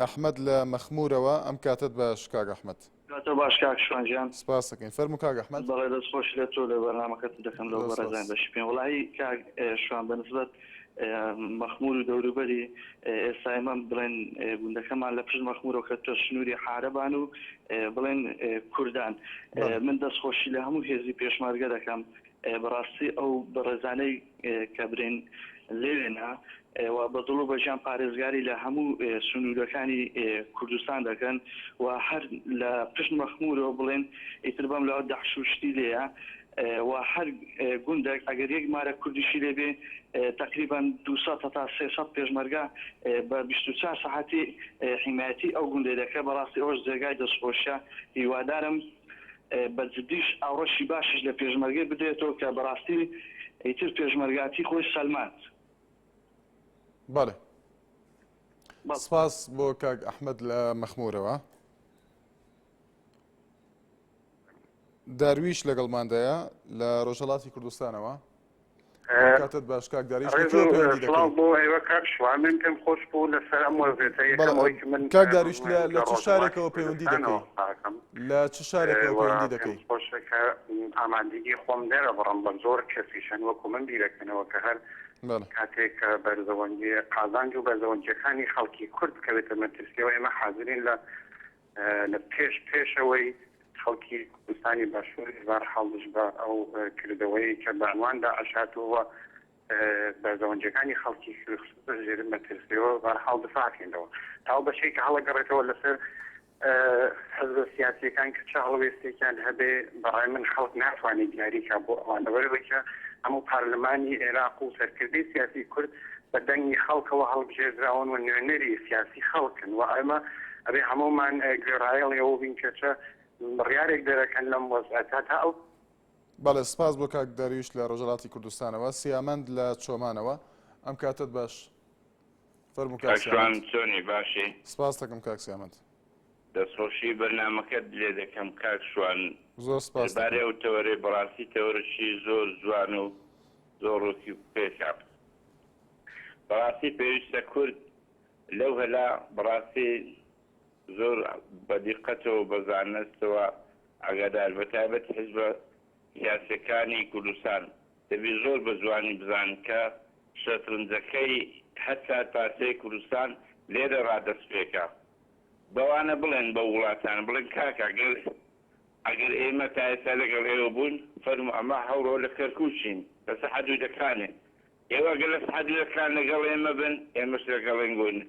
ئەحمەد لە مەخمورەوە ئەم کاتەت باش کاک ئەحمەد. کاتت باش کاک شوان گیان. سپاس دەکەین فەرموو کاک ئەحمەد. بەڵێ دەست خۆشی لە تۆ لە بەرنامەکەت دەکەم لەو بەڕێزان بەشی پێم وەڵاهی کاک شوان بە نسبەت مەخمور و دەوروبەری ئێستا ئێمە بڵێن گوندەکەمان لە پشت مەخمورەوە کە تۆ سنووری حارەبان و بڵێن کوردان من دەست خۆشی لە هەموو هێزی پێشمەرگە دەکەم بەڕاستی ئەو بەڕێزانەی کە برێن لەوێنە و بە دڵ و بە گیان پارێزگاری لە هەموو سنوورەکانی کوردستان دەکەن و هەر لە پشت مەخموورەوە بڵێن ئیتر بەم لاوە دەعش و شتی لێیە و هەر گوندێک ئەگەر یەک مارە کوردیشی لێ بێ تەقریبەن 200 هەتا 300 پێشمەرگە بە 24 سەعاتی حیمایەتی ئەو گوندەی دەکە بەڕاستی ئەوەش جێگای دەستخۆشیە هیوادارم بە جدیش ئاوڕەشی باشیش لە پێشمەرگەی بدرێتەوە کە بەڕاستی ئیتر پێشمەرگاتی خۆی سەلماند. بەڵێ سپاس بۆ کاک ئەحمەد لە مەخمورەوە. دارویش لەگەڵماندایە لە ڕۆژهەڵاتی کوردستانەوە. کاتت باش کاک داریش لە کوێوە پەیوەندی دەکەی؟ سڵاو بۆ ئێوە کاک شوان من پێم خۆش بوو لەسەر ئەم وەزێتە یەکەم ئەوەی کە من کاک داریش لە لە چ شارێکەوە ڕۆژهەڵاتی پەیوەندی دەکەی؟ کوردستانەوە قسە ئەکەم لە چ شارێکەوە و پەیوەندی پێم دەکەی؟ خۆشە کە ئامادەگی خۆم دەرەبڕم بە زۆر کەسیش هەن وەکو من بیرەکەنەوە کە هەر بەڵێ. کاتێک کە بەرزەوەندی قازانج و بەرزەوەندیەکانی خەڵکی کورد بکەوێتە مەترسیەوە ئێمە حازرین لە لە پێش پێشەوەی خەڵکی کوردستانی باشووریش بەهەرحاڵ دژ بە ئەو کردەوەیەی کە بە عنوان داعش هاتووە و بەرژەوەندییەکانی خەڵکی خستووەتە ژێر مەترسیەوە بەهەرحاڵ دفاع کەینەوە. تا ئەو بەشەی کە هەڵەگەڕێتەوە لەسەر حزبە سیاسییەکان کە چ هەڵوێستێکیان هەبێ بەڕای من خەڵک ناتوانێ دیاری کا بۆ ئەوان لەبەرئەوەی کە هەموو پارلمانی عێراق و سەرکردەی سیاسی کورد بە دەنگی خەڵکەوە هەڵبژێردراون و نوێنەری سیاسی خەڵکن و ئێمە ئەبێ هەموومان گوێڕایەڵی ئەوە بین کە چ بڕیارێک دەرەکەن لەم وەزعەتە تا ئەو بەڵێ سپاس بۆ کاک دەرویش لە ڕۆژهەڵاتی کوردستانەوە، سیامەند لە چۆمانەوە. ئەم کاتەت باش. فەرموو کاک کاک شوان سیامەند. چۆنی باشی؟ سپاست دەکەم کاک سیامەند. دەستخۆشی بەرنامەکەت لێ دەکەم کاک شوان. زۆر سپاست دەربارەی دەکەم. ئەو تەوەرەی بەڕاستی تەوەرەکی زۆر جوان و زۆر ڕووکی پێکە. بەڕاستی پێویستە کورد لەو هەلا بەڕاستی زۆر بە دیقەتەوە و بە زانستەوە ئاگادار بە تایبەت حیزبە سیاسیەکانی کوردستان دەبی زۆر بە جوانی بزانن کە شەترنجەکەی هەرچار پارچەی کوردستان لێرە ڕا دەست پێکا بەوانە بڵێن بەو وڵاتانە بڵێن کاکە گەر ئەگەر ئێمە تا ئێستا لەگەڵ ئێوە بووین فەرموو ئەمە هەوڕۆ لە کەرکوکین لەسەر حدودەکانێ ئێوە ئەگەر لەسەر حدودەکان لەگەڵ ئێمە بن ئێمەش لەگەڵێن بووین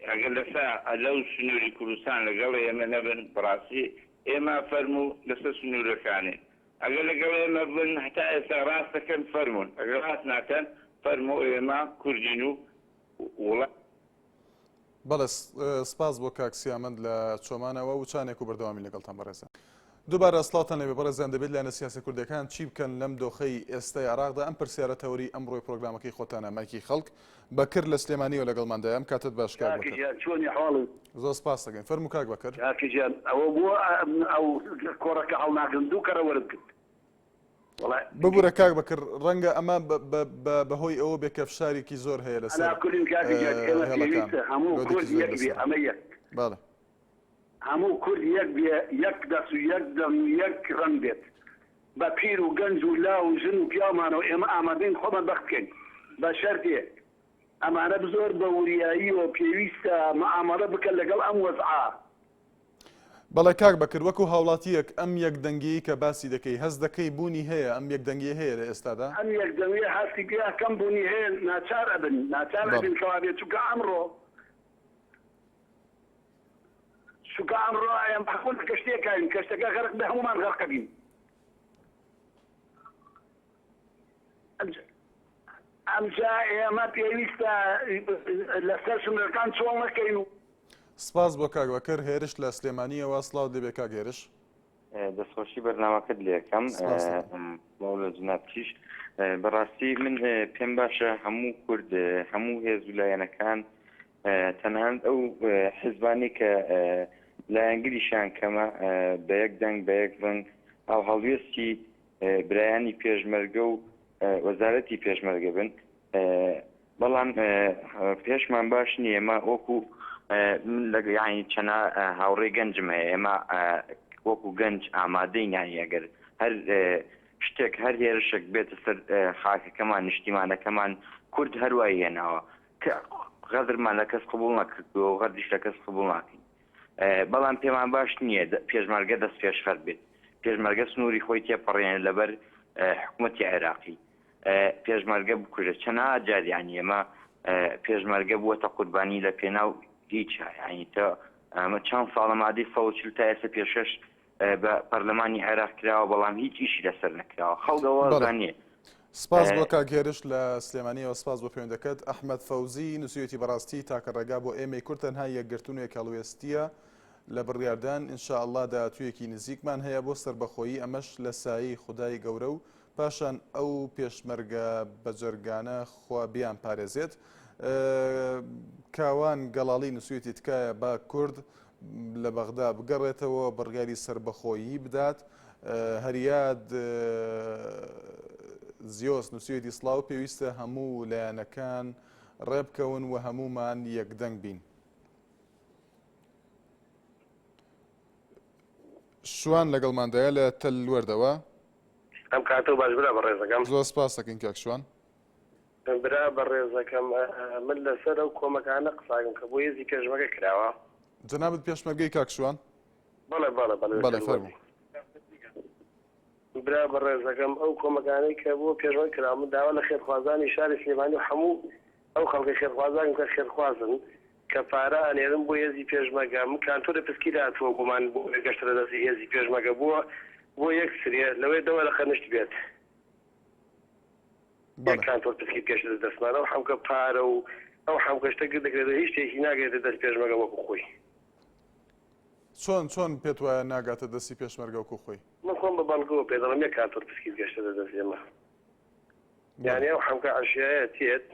ئەگەر لەسە لەو سنووری کوردستان لەگەڵ ئێمە نەبن بەڕاستی ئێمە فەرموو لەسەر سنوورەکانین ئەگەر لەگەڵ ئێمە بن هەتا ئێستا ڕاست دەکەن فەرموون ئەگەر ڕاست ناکەن فەرموو ئێمە کوردین و وڵا. بەڵێ سپاس بۆ کاک سیامەند لە چۆمانەوە وچانێک و بەردەوامی لەگەڵتان بەڕێزان. دووبارە سڵاوتان لێبێ بەڕێزان دەبێت لایەنە سیاسە کوردەکان چی بکەن لەم دۆخەی ئێستای عێراقدا ئەم پرسیارە تەوەری ئەمڕۆی پرۆگرامەکەی خۆتانە مایکی خەڵک بەکر لە سلێمانیەوە لەگەڵماندایە ئەم کاتەت باش کاک کاکە بەکر. گیان چۆنی حاڵت؟ زۆر سپاس دەکەین فەرموو کاک بەکر. کاکە گیان ئەوە بۆ ئەو کۆڕەکە هەڵناگرن دوو کەڕە وەرم کرد وەڵا. ببورە کاک بەکر ڕەنگە ئەمە بەهۆی ئەوە بێ کە فشارێکی زۆر هەیە لەسەر عەلا کولین کاکە گیان ئێمە هێڵەکان پێویستە هەموو لۆدێکی کورد زۆر یەک بێ لەسەرە ئەمە یەک. بەڵێ. هەموو کورد یەک بێ یەک دەست و یەک دەنگ و یەک ڕەنگ بێت بە پیر و گەنج و لاو و ژن و پیاومانەوە ئێمە ئامادەین خۆمان بەخت بکەین بە شەرتێ ئەمانە بزۆر بە وریاییەوە پێویستە معامەڵە بکەن لەگەڵ ئەم وەزعە. بەڵێ کاک بەکر وەکو هاوڵاتییەک ئەم یەک دەنگیەی کە باسی دەکەی هەست دەکەی بوونی هەیە ئەم یەک دەنگیە هەیە لە ئێستادا؟ ئەم یەک دەنگیە هەستی پێ ئەکەم بوونی هەیە ناچار ئەبن ناچار بەڵێ. ئەبین کەوابێ چونکە ئەمڕۆ چونکە ئەمڕۆ ئێمە هەموو لە کەشتیەکاین کەشتەکە غەرق بێ هەموومان غەرقەبین ئەمجا ئێمە پێویستە لەسەر سنوورەکان چۆڵ نەکەین و. سپاس بۆ کاک بەکر هێرش لە سلێمانیەوە سڵاوت لێبێ کاک هێرش. دەستخۆشی بەرنامەکەت لێکەم سڵاو لە جنابتیش بەڕاستی من پێم باشە هەموو کورد هەموو هێز و لایەنەکان تەنانەت ئەو حزبانی کە لایەنگریشیان کەمە بە یەک دەنگ بە یەک ڕەنگ هاوهەڵوێستی برایانی پێشمەرگە و وەزارەتی پێشمەرگە بن. بەڵام پێشمان باش نییە ئێمە وەکو من لە یانی چەنا هاوڕێ گەنجم هەیە ئێمە وەکو گەنج ئامادەین یانی ئەگەر هەر شتێک هەر هێرشێک بێتە سەر خاکەکەمان نیشتیمانەکەمان کورد هەروای هێناوە کە غەدرمان لە کەس قبوڵ نەکردووە و غەدریش لە کەس قبوڵ ناکەین بەڵام پێمان باش نییە پێشمەرگە دەست پێشخەر بێت پێشمەرگە سنووری خۆی تێپەڕێنێت لەبەر حکوومەتی عێراقی پێشمەرگە بکوژە چەنەها جار یانی ئێمە پێشمەرگە بووەتە قوربانی لە پێناو هیچ یانی تە ئەمە چەند ساڵە مادەی 140 تا ئێستا پێشکەش بە پەرلەمانی عێراق کراوە بەڵام هیچ ئیشی لەسەر نەکراوە خەڵک ئەوە بەڵێ. زانیە سپاس بۆ کاک هێرش لە سلێمانیەوە سپاس بۆ پەیوەندەکەت ئەحمەد فەوزی نووسیویەتی بەڕاستی تاکە ڕێگا بۆ ئێمەی کورد تەنها یەکگرتن و یەکهەڵوێستیە لە بڕیاردان ان شاء اللە داهاتوویەکی نزیکمان هەیە بۆ سەربەخۆیی ئەمەش لە سایەی خودای گەورە و پاشان ئەو پێشمەرگە بەجەرگانە خوا بیان پارێزێت. کاوان گەڵاڵی نووسویەتی تکایە با کورد لە بەغدا بگەڕێتەوە بڕیاری سەربەخۆیی بدات. هەریاد زیۆس نووسویەتی سڵاو پێویستە هەموو لایەنەکان ڕێبکەون و هەموومان یەکدەنگ بین. شوان لەگەڵماندایە لە تەلوەردەوە. ئەم کاتەو باش برا بەڕێزەکەم. زۆر سپاست دەکەین کاک شوان. برا بەڕێزەکەم من لەسەر ئەو کۆمەکانە قساکەم کە بۆ هێزی پێشمەگە کراوە. جەنابت پێشمەرگەی کاک شوان؟ بەڵێ بەڵێ بەڵێ بەڵێ فەرموو. برا بەڕێزەکەم ئەو کۆمەکانەی کە بۆ پێشمەگە کراوە من داوا لە خێرخوازانی شاری سلێمانی و حەموو ئەو خەڵکە خێرخوازانم کە خێرخوازن کە پارە ئەنێرن بۆ هێزی پێشمەگە من کانتۆرە پسکی داتووە بۆمان بۆ گەشتە لە دەستی هێزی پێشمەگە بووە بۆ یەک سرێ لەوەی دە وەرەقە نشت بێت یەک کانتۆر پسکی پێش لە دەستمان ئەو حەمکە پارە و ئەو حەمکە شتە گرد دەکرێت هیچ شتێکی ناگەێتە دەست پێشمەگە وەکو خۆی. چۆن چۆن پێت وایە ناگاتە دەستی پێشمەرگە وەکو خۆی؟ من خۆم بە بەڵگەوە پێ دەڵێم یەک کانتۆر پسکیت گەشتە دە دەست ئێمە. یانی ئەو حەمکە عەشیایە تێت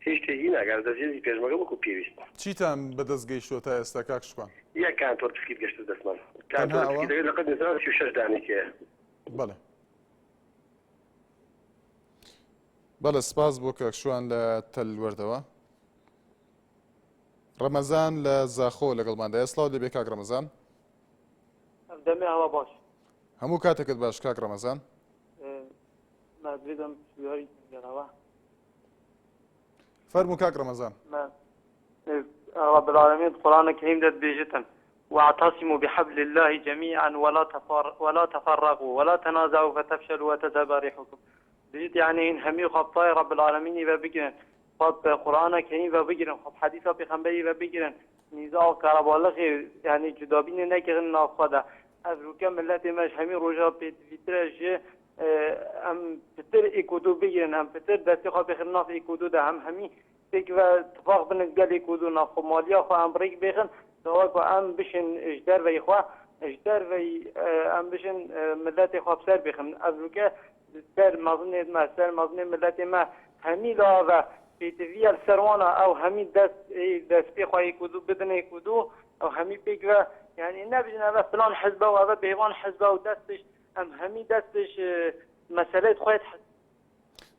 هیچ شتێکی ناگات دەست هێزی پێشمەگە وەکو پێویست. چیتان بەدەست گەیشتووە تا ئێستا کاک شوان؟ یەک کانتۆر پسکیت گەشتە دەستمان. تەنها کانتۆر ئەوە؟ پسکیتەکەی لە قەد نووسراوە 36 دانەی تێیە. بەڵێ. بەڵێ سپاس بۆ کاک شوان لە تەل وەردەوە. ڕەمەزان لە زاخۆ لەگەڵماندایە سڵاو لێبێ کاک ڕەمەزان. دەمێ هەوا باش. هەموو کاتێکت باش کاک ڕەمەزان. مادریدم سواری گەڕاوە. فەرموو کاک ڕەمەزان. رب العالمين القرآن الكريم دەت بێژتن واعتصموا بحبل الله جميعا ولا تفر ولا تفرقوا ولا تنازعوا فتفشلوا وتذهب ريحكم بجد يعني إن همي خبطاي رب العالمين و بگرن خب قرآن کریم و بگرن خب حدیث پیغمبری و بگرن نزاع قەرەباڵغی یعنی جدابینی نەکردن ناو خۆدا ئەڤروکە ملەتی مەش هەمی ڕۆژا پێدڤیترە ژ ئەم پتر ئیکودو بگرن ئەم پتر دەستی خۆ بخن ناف ئیکودو ده هەم هەمی پێکوە تفاق بن گەل ئیکودو ناف خۆ مالیا خۆ ئەم ڕێک بێخن داواکو ئەم بشن ژ دەرڤەی خۆ ژ دەرڤەی ئەم بشن ملەتی خۆ بسەر بخن ئەڤروکە سەر مەزنێ مە سەر مەزنێ ملەتێ مە هەمی لاڤە پێتڤیە سەر وانە ئەو هەمی دەست دەست پێ خۆ یەک و دوو بدن یەک و دوو ئەو هەمی پێکوە یعنی نەبژن ئەvە فلان حزبە و ئەvە بێوان حزبە و دەستش ئەم هەمی دەستش مەسەلەی خۆیت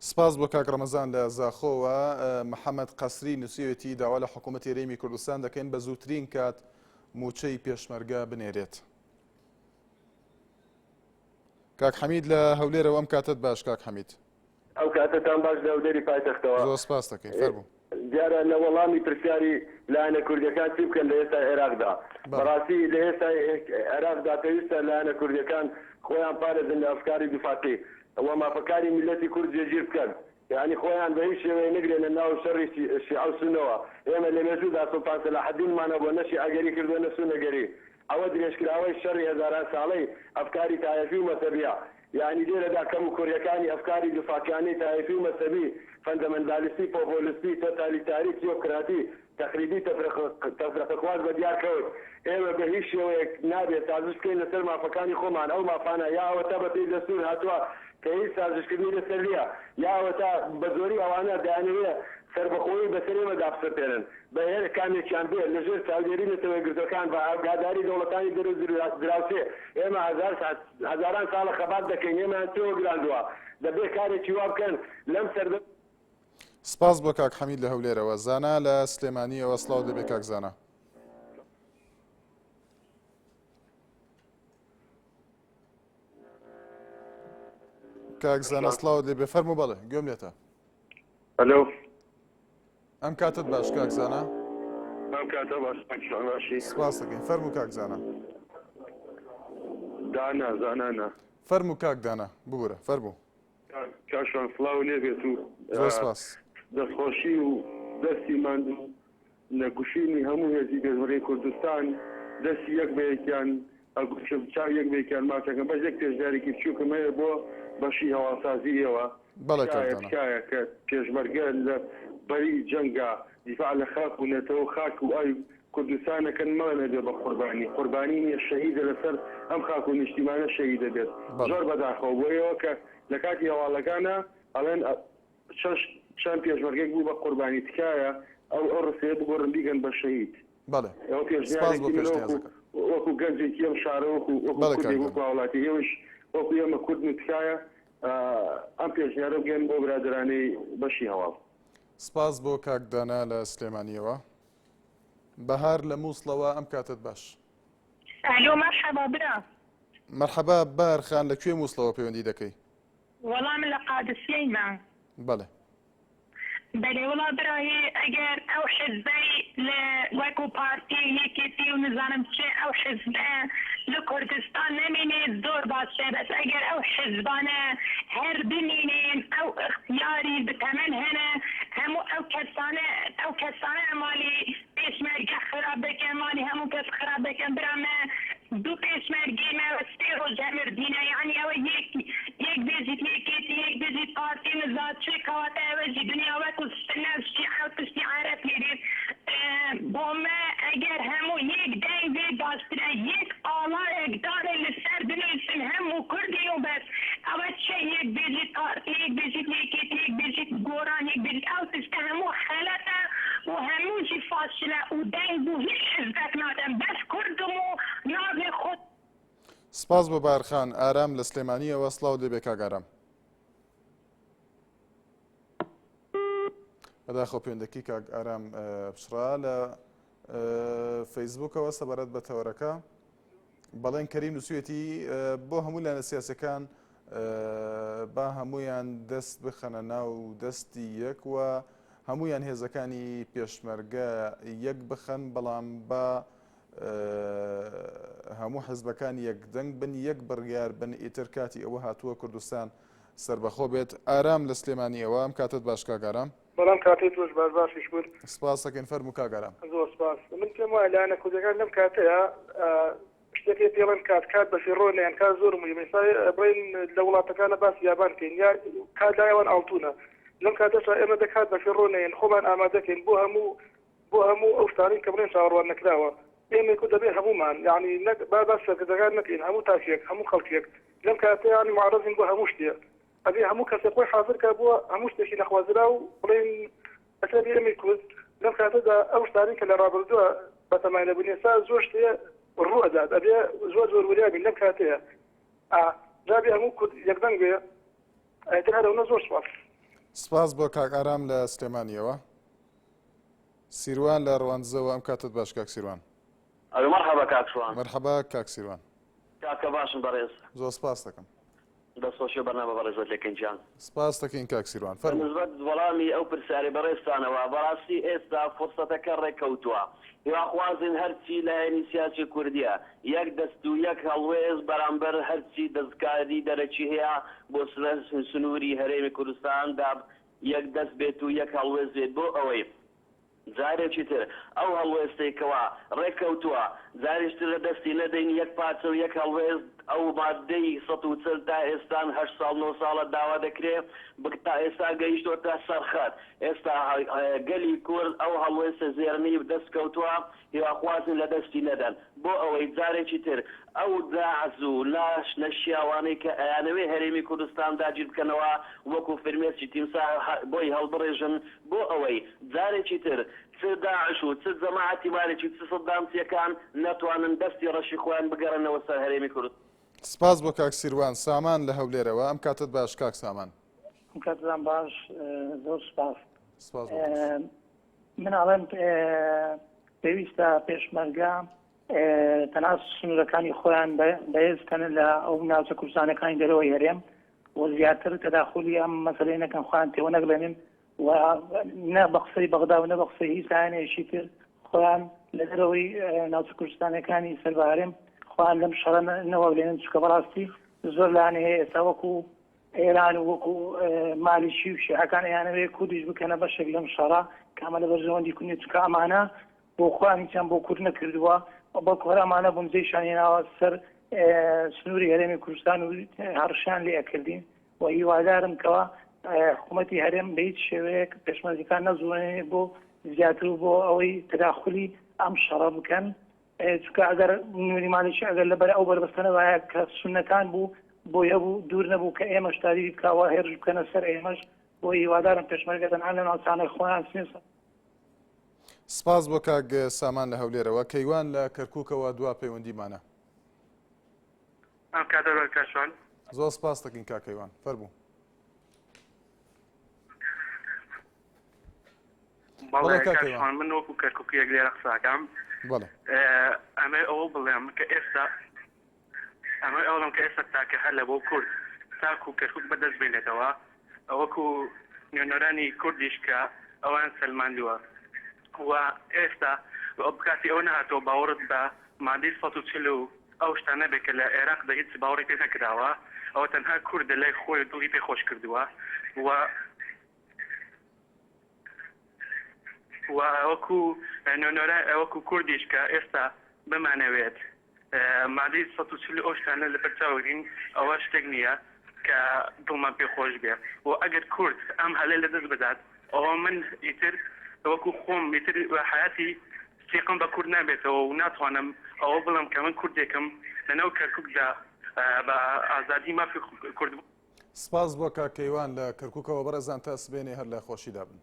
سپاس بۆ کاک ڕەمەزان لە زاخۆوە. محەمەد قەسری نووسیوێتی داوا لە حکوومەتی هەرێمی کوردستان دەکەین بە زووترین کات مووچەی پێشمەرگە بنێرێت. کاک حەمید لە هەولێرەوە ئەم کاتەت باش کاک حەمید. ئەو کاتەتان باش لە هەولێری پایتەختەوە. زۆر سپاس دەکەین فەرموو. دیارە لە وەڵامی پرسیاری لایەنە کوردیەکان چی بکەن لە ئێستای عێراقدا؟ بەڕاستی لە ئێستای عێراقدا پێویستە لایەنە کوردیەکان خۆیان پارێزن لە ئەفکاری دوفاقی و مافەکانی میللەتی کورد جێگیر بکەن یانی خۆیان بە هیچ شێوەیە نەگرێنە ناو شەڕی شیعە و سوننەوە ئێمە لە مێژوودا سوڵتان سەلاحەدینمان هەبووە نە شیعەگەری کردووە نە سوننەگەری ئەوە درێژکراوەی شەڕی هەزاران ساڵەی ئەفکاری تایەفی و مەزهەبیە یانی لێرەدا کەم و کوڕیەکانی ئەفکاری دوفاقیانەی تایفی و مەزهەبی، فەندەمەندالیستی، پۆپۆلیستی، تۆتالیتاری، تیۆکراتی، تەخریبی تەفرەقەخواز بە دیار کەوت. ئێمە بە هیچ شێوەیەک نابێ سازش بکەین لەسەر مافەکانی خۆمان، ئەو مافانە یا ئەوەتا بە پێی دەستوور هاتووە کە هیچ سازشکردنی لەسەر نییە، یا ئەوەتا بە زۆری ئەوانە دەیانەوێ سەربەخۆیی بەسەر ئێمەدا بسەپێنن. بە هەر کامێکیان بێ لە ژێر چاودێری نەتەوەیەکگرتووەکان بە ئاگاداری دەوڵەتانی دەر و دراوسێ ئێمە هەزار هەزاران ساڵە خەبات دەکەین ئێمەیان تێوەگلاندووە دەبێ کارێکی وا بکەن لەم سەردەم. سپاس بۆ کاک حەمید لە هەولێرەوە. زانا لە سلێمانییەوە سڵاوت لێبێ کاک زانا. کاک زانا سڵاوت لێبێ فەرموو بەڵێ گوێم لێتە. ئەلۆ. ئەم کاتت باش کاک زانا. ئەم کاتە باش کاک شوان باشی. سپاس دەکەین فەرموو کاک زانا. دانا زانا نا. فەرموو کاک دانا ببورە فەرموو. کاک شوان سڵاو لێ بێت و زۆر سپاس. دەستخۆشی و دەستی ماندوو نەگوشینی هەموو هێزی پێشمەرگەی کوردستان دەستی یەک بە یەکیان ئەگوشم چاو یەک بە یەکیان ماچ ئەکەم بەس یەک پێشنیارێکی بچوکم هەیە بۆ بەشی هەواڵسازی ئێوە بەڵێ کاک تکایە دانا. تکایە کە پێشمەرگە لە بەری جەنگا دیفاع لە خاک و نەتەوە و خاک و ئاوی کوردستان ئەکەن مەڵێن ئەبێ بە قوربانی قوربانی نیە شەهیدە لەسەر ئەم خاک و نیشتیمانە شەهید ئەبێت بەڵێ. زۆر بەداخەوە بۆ ئێوە کە لە کاتی هەواڵەکانا ئەڵێن چەش چەند پێشمەرگەیەک بوو بە قوربانی تکایە ئەو ئەو ڕستەیە بگۆڕن بیکەن بە شەهید. بەڵێ ئەوە سپاس بۆ پێشنیارێکی منە وەکو پێشنیازەکەت. وەکو گەنجێکی ئەم شارە وەکو وەکو بەڵێ کاک کوردێک وەکو دانا. هاوڵاتی ئێوەش وەکو ئێمە کوردن و تکایە ئەم پێشنیارە بگەن بۆ برادەرانەی بەشی هەواڵ. سپاس بۆ کاک دانا لە سلێمانیەوە. بەهار لە مووسڵەوە ئەم کاتەت باش. ئەلۆ مەرحەبا برا. مەرحەبا بەهار خان لە کوێ مووسڵەوە پەیوەندی دەکەی؟ وەڵا من لە قادسیەیمە. بەڵێ. بەلێ وەڵا برایی ئەگەر ئەو حزبەی لە وەکو پارتی و یەکێتی و نزانم چێ ئەو حزبە لە کوردستان نەمینێ زۆر باشە بەس ئەگەر ئەو حزبانە هەر بمینێن ئەو ئختیاری بتەمەن هەنە هەموو ئەو کەسانە ئەو کەسانە مالی پێشمەرگە خراپ دەکەن مالی هەموو کەس خراپ دەکەن برا مە دوو پێشمەرگەی مە سێ ڕۆژ هەمردینە یەعنی ئەوە یەک یەک بێژیت یەکێتی یەک بێژیت پارتی نزا چێ کەواتە ئەوە ژی دنیا وەکو سنە و شیعە و تشتی عەرەب لێ دێت بۆ مە ئەگەر هەموو یەک دەنگ بێ باشترە یەک ئاڵایەک دانێ لەسەر بنویسن هەموو کوردین و بەس ئەوە چیە یەک بێژیت پارتی یەک بێژیت یەکێتی یەک بێژیت گۆران یەک بێژیت ئەو تشتە هەموو خەلەتە و هەمووشی فاشلە و دەنگ بۆ هیچ حزبەک نادەم بەس کوردم و ناڤێ خۆ سپاس بۆ بارخان ئارام لە سلێمانیەوە سڵاوت لێبێ کاک ئارام. بەداخەوە پەیوەندەکەی کاک ئارام پچڕا لە فەیسبوکەوە سەبارەت بە تەوەرەکە بەڵێن کەریم نووسویەتی بۆ هەموو لایەنە سیاسەکان با هەمویان دەست بخەنە ناو دەستی یەک و هەمویان هێزەکانی پێشمەرگە یەک بخەن بەڵام با هەموو حزبەکان یەکدەنگ بن یەک بڕیار بن ئیتر کاتی ئەوە هاتووە کوردستان سەربەخۆ بێت. ئارام لە سلێمانیەوە ئەم کاتەت باش کاک ئارام. بەڵام کاتەی تۆش باش باشیش بوون. سپاس دەکەین فەرموو کاک ئارام. زۆر سپاس. من پێم وایە لایەنە کوردیەکان لەم کاتەیا شتێک هەیە پێی ئەڵێن کات کات بەفیڕۆ نەیەن کات زۆر موهیمە ئێستا بڵێن لە وڵاتەکانە باسی یابان کەین یا کات لای ئەوان ئاڵتونە لەم کاتەشا ئێمە دە کات بەفیڕۆ نەیەن خۆمان ئامادەکەین بۆ هەموو بۆ هەموو ئەو شتانەی کە بڵێن چاوەڕوان نەکراوە ئێمەی کورد دەبێ هەموومان یانی نەک با باس سەرکردەکان نەکەین هەموو تاکێک هەموو خەڵکێک لەم کاتە یانی معرەزین بۆ هەموو شتێ ئەبێ هەموو کەسێک خۆی حازر کا بۆ هەموو شتێکی نەخوازراو بڵێن ئەکرێ بێ ئێمەی کورد لەم کاتەدا ئەو شتانەی کە لە ڕابردووە بەتەمای نەبوون ئێستا زۆر شتێ ڕوو ئەدات ئەبێ زۆر زۆر وریا بین لەم کاتەیە ئا جا بێ هەموو کورد یەکدەنگ بێ ئیتر هەر ئەونە زۆر سوپاس. سپاس بۆ کاک ئارام لە سلێمانیەوە. سیروان لە ڕواندزەوە ئەم کاتت باش کاک سیروان. ئەلۆ مەرحەبا کاک شوان. مەرحەبا کاک سیروان. کاکە باشن بەڕێز. زۆر سپاست دەکەم. دەست خۆشی و بەرنامە بەڕێزت لێکەین گیان. سپاست دەکەین کاک سیروان فەرموو. بەنسبەت وەڵامی ئەو پرسیارەی بەڕێزتانەوە بەڕاستی ئێستا فرسەتەکە ڕێککەوتووە هیواخوازین هەرچی لایەنی سیاسی کوردیە یەک دەست و یەک هەڵوێست بەرامبەر هەرچی دەستکاری دەرەکی هەیە بۆ سنووری هەرێمی کوردستان دا یەک دەست بێت و یەک هەڵوێست بێت بۆ ئەوەی جارێکی تر ئەو هەڵوێستەی کەوا ڕێککەوتووە جارێکی تر لە دەستی نەدەین یەک پارچە و یەک هەڵوێست ئەو ماددەی 140 تا ئێستان هەشت ساڵ نۆ ساڵە داوا دەکرێ بک تا ئێستا گەیشتۆتە سەر خەت ئێستا گەلی کورد ئەو هەڵوێستە زێڕنی دەست کەوتووە هیواخوازن لە دەستی نەدەن بۆ ئەوەی جارێکی تر ئەو داعز و لاش نەشیاوانەی کە ئەیانەوێ هەرێمی کوردستان داگیر بکەنەوە وەکو فرمێسکی تیمساح بۆی هەڵبڕێژن بۆ ئەوەی جارێکی تر چ داعش و چ جەماعەتی مالکی و چ سەدامچیەکان نەتوانن دەستی ڕەشی خۆیان بگەڕێننەوە سەر هەرێمی کوردستان. سپاس بۆ کاک سیروان. سامان لە هەولێرەوە، ئەم کاتەت باش کاک سامان. ئەم کاتەتان باش، زۆر سپاس. سپاس بۆ تۆش. من ئەڵێم پێویستە پێشمەرگە تەنها سنوورەکانی خۆیان بەهێز بکەن لە ئەو ناوچە کوردستانەکانی دەرەوەی هەرێم و زیاتر تەداخولی ئەم مەسەلەی نەکەن خۆیان تێوە نەگلێنن و نە بە قسەی بەغدا و نە بە قسەی هیچ لایەنێکی تر خۆیان لە دەرەوەی ناوچە کوردستانەکانی سەر بە هەرێم خۆیان لەم شەڕە نەوەگلێنن چونکە بەڕاستی زۆر لایەن هەیە ئێستا وەکو ئێران و وەکو مالیکی و شیعەکان ئەیانەوێت کوردیش بکەنە بەشێک لەم شەڕە کە ئەمە لە بەرژەوەندی کورد نیە چونکە ئەمانە بۆ خۆیان هیچیان بۆ کورد نەکردووە بەڵکو هەر ئەمانە بوون جەیشیان هێناوە سەر سنووری هەرێمی کوردستان و هەڕشیان لێ ئەکردین و هیوادارم کەوا حکوومەتی هەرێم بە هیچ شێوەیەک پێشمەرگەکان نەزوڵێنێ بۆ زیاتر و بۆ ئەوەی تەداخولی ئەم شەڕە بکەن چونکە ئەگەر نوری مالیکی ئەگەر لەبەر ئەو بەربەستە نەبایە کە سوننەکان بوو بۆی هەبوو دوور نەبوو کە ئێمەش تاریری بکاوە هێرش بکەنە سەر ئێمەش بۆ هیوادارم پێشمەرگە تەنها لە ناوچانەی خۆیان سنێ سپاس بۆ کاک سامان لە هەولێرەوە. کەیوان لە کەرکووکەوە دوا پەیوەندیمانە. ئەم کاتە بەر کاک شوان. زۆر سپاس دەکەین کاک کەیوان. فەرموو. بەڵێ کاک شوان من وەکو کەرکووکییەک لێرە قسە ئەکەم. بەڵێ. ئەمەوێ ئەوە بڵێم کە ئێستا ئەمەوێ ئەوە بڵێم کە ئێستا تاکە هەلە بۆ کورد تاکو کەرکووک بەدەست بێنێتەوە وەکو نوێنەرانی کوردیش کە ئەوەیان سەلماندووە و ئێستا کاتی ئەوە نەهاتووە باوەڕت بە مادەی 140 و ئەو شتانە بێت کە لە عێراقدا هیچ باوەڕی پێ نەکراوە ئەوە تەنها کوردە لای خۆی و دڵی پێ خۆش کردووە و و وەکو نوێنەرا وەکو کوردیش کە ئێستا بمانەوێت مادەی 140 ئەو شتانە لەبەر چاو بگرین ئەوە شتێک نییە کە دڵمان پێ خۆش بێ و ئەگەر کورد ئەم هەلە لەدەست بدات ئەوە من ئیتر وەکو خۆم ئیتر حەیاتی سیقەم بە کورد نابێتەوە و ناتوانم ئەوە بڵێم کە من کوردێکم لەناو کەرکوکدا بە ئازادی مافی کورد سپاس بۆ کاک کەیوان لە کەرکوکەوە بەڕێزان تا سبەینێ هەر لە خۆشیدا بن.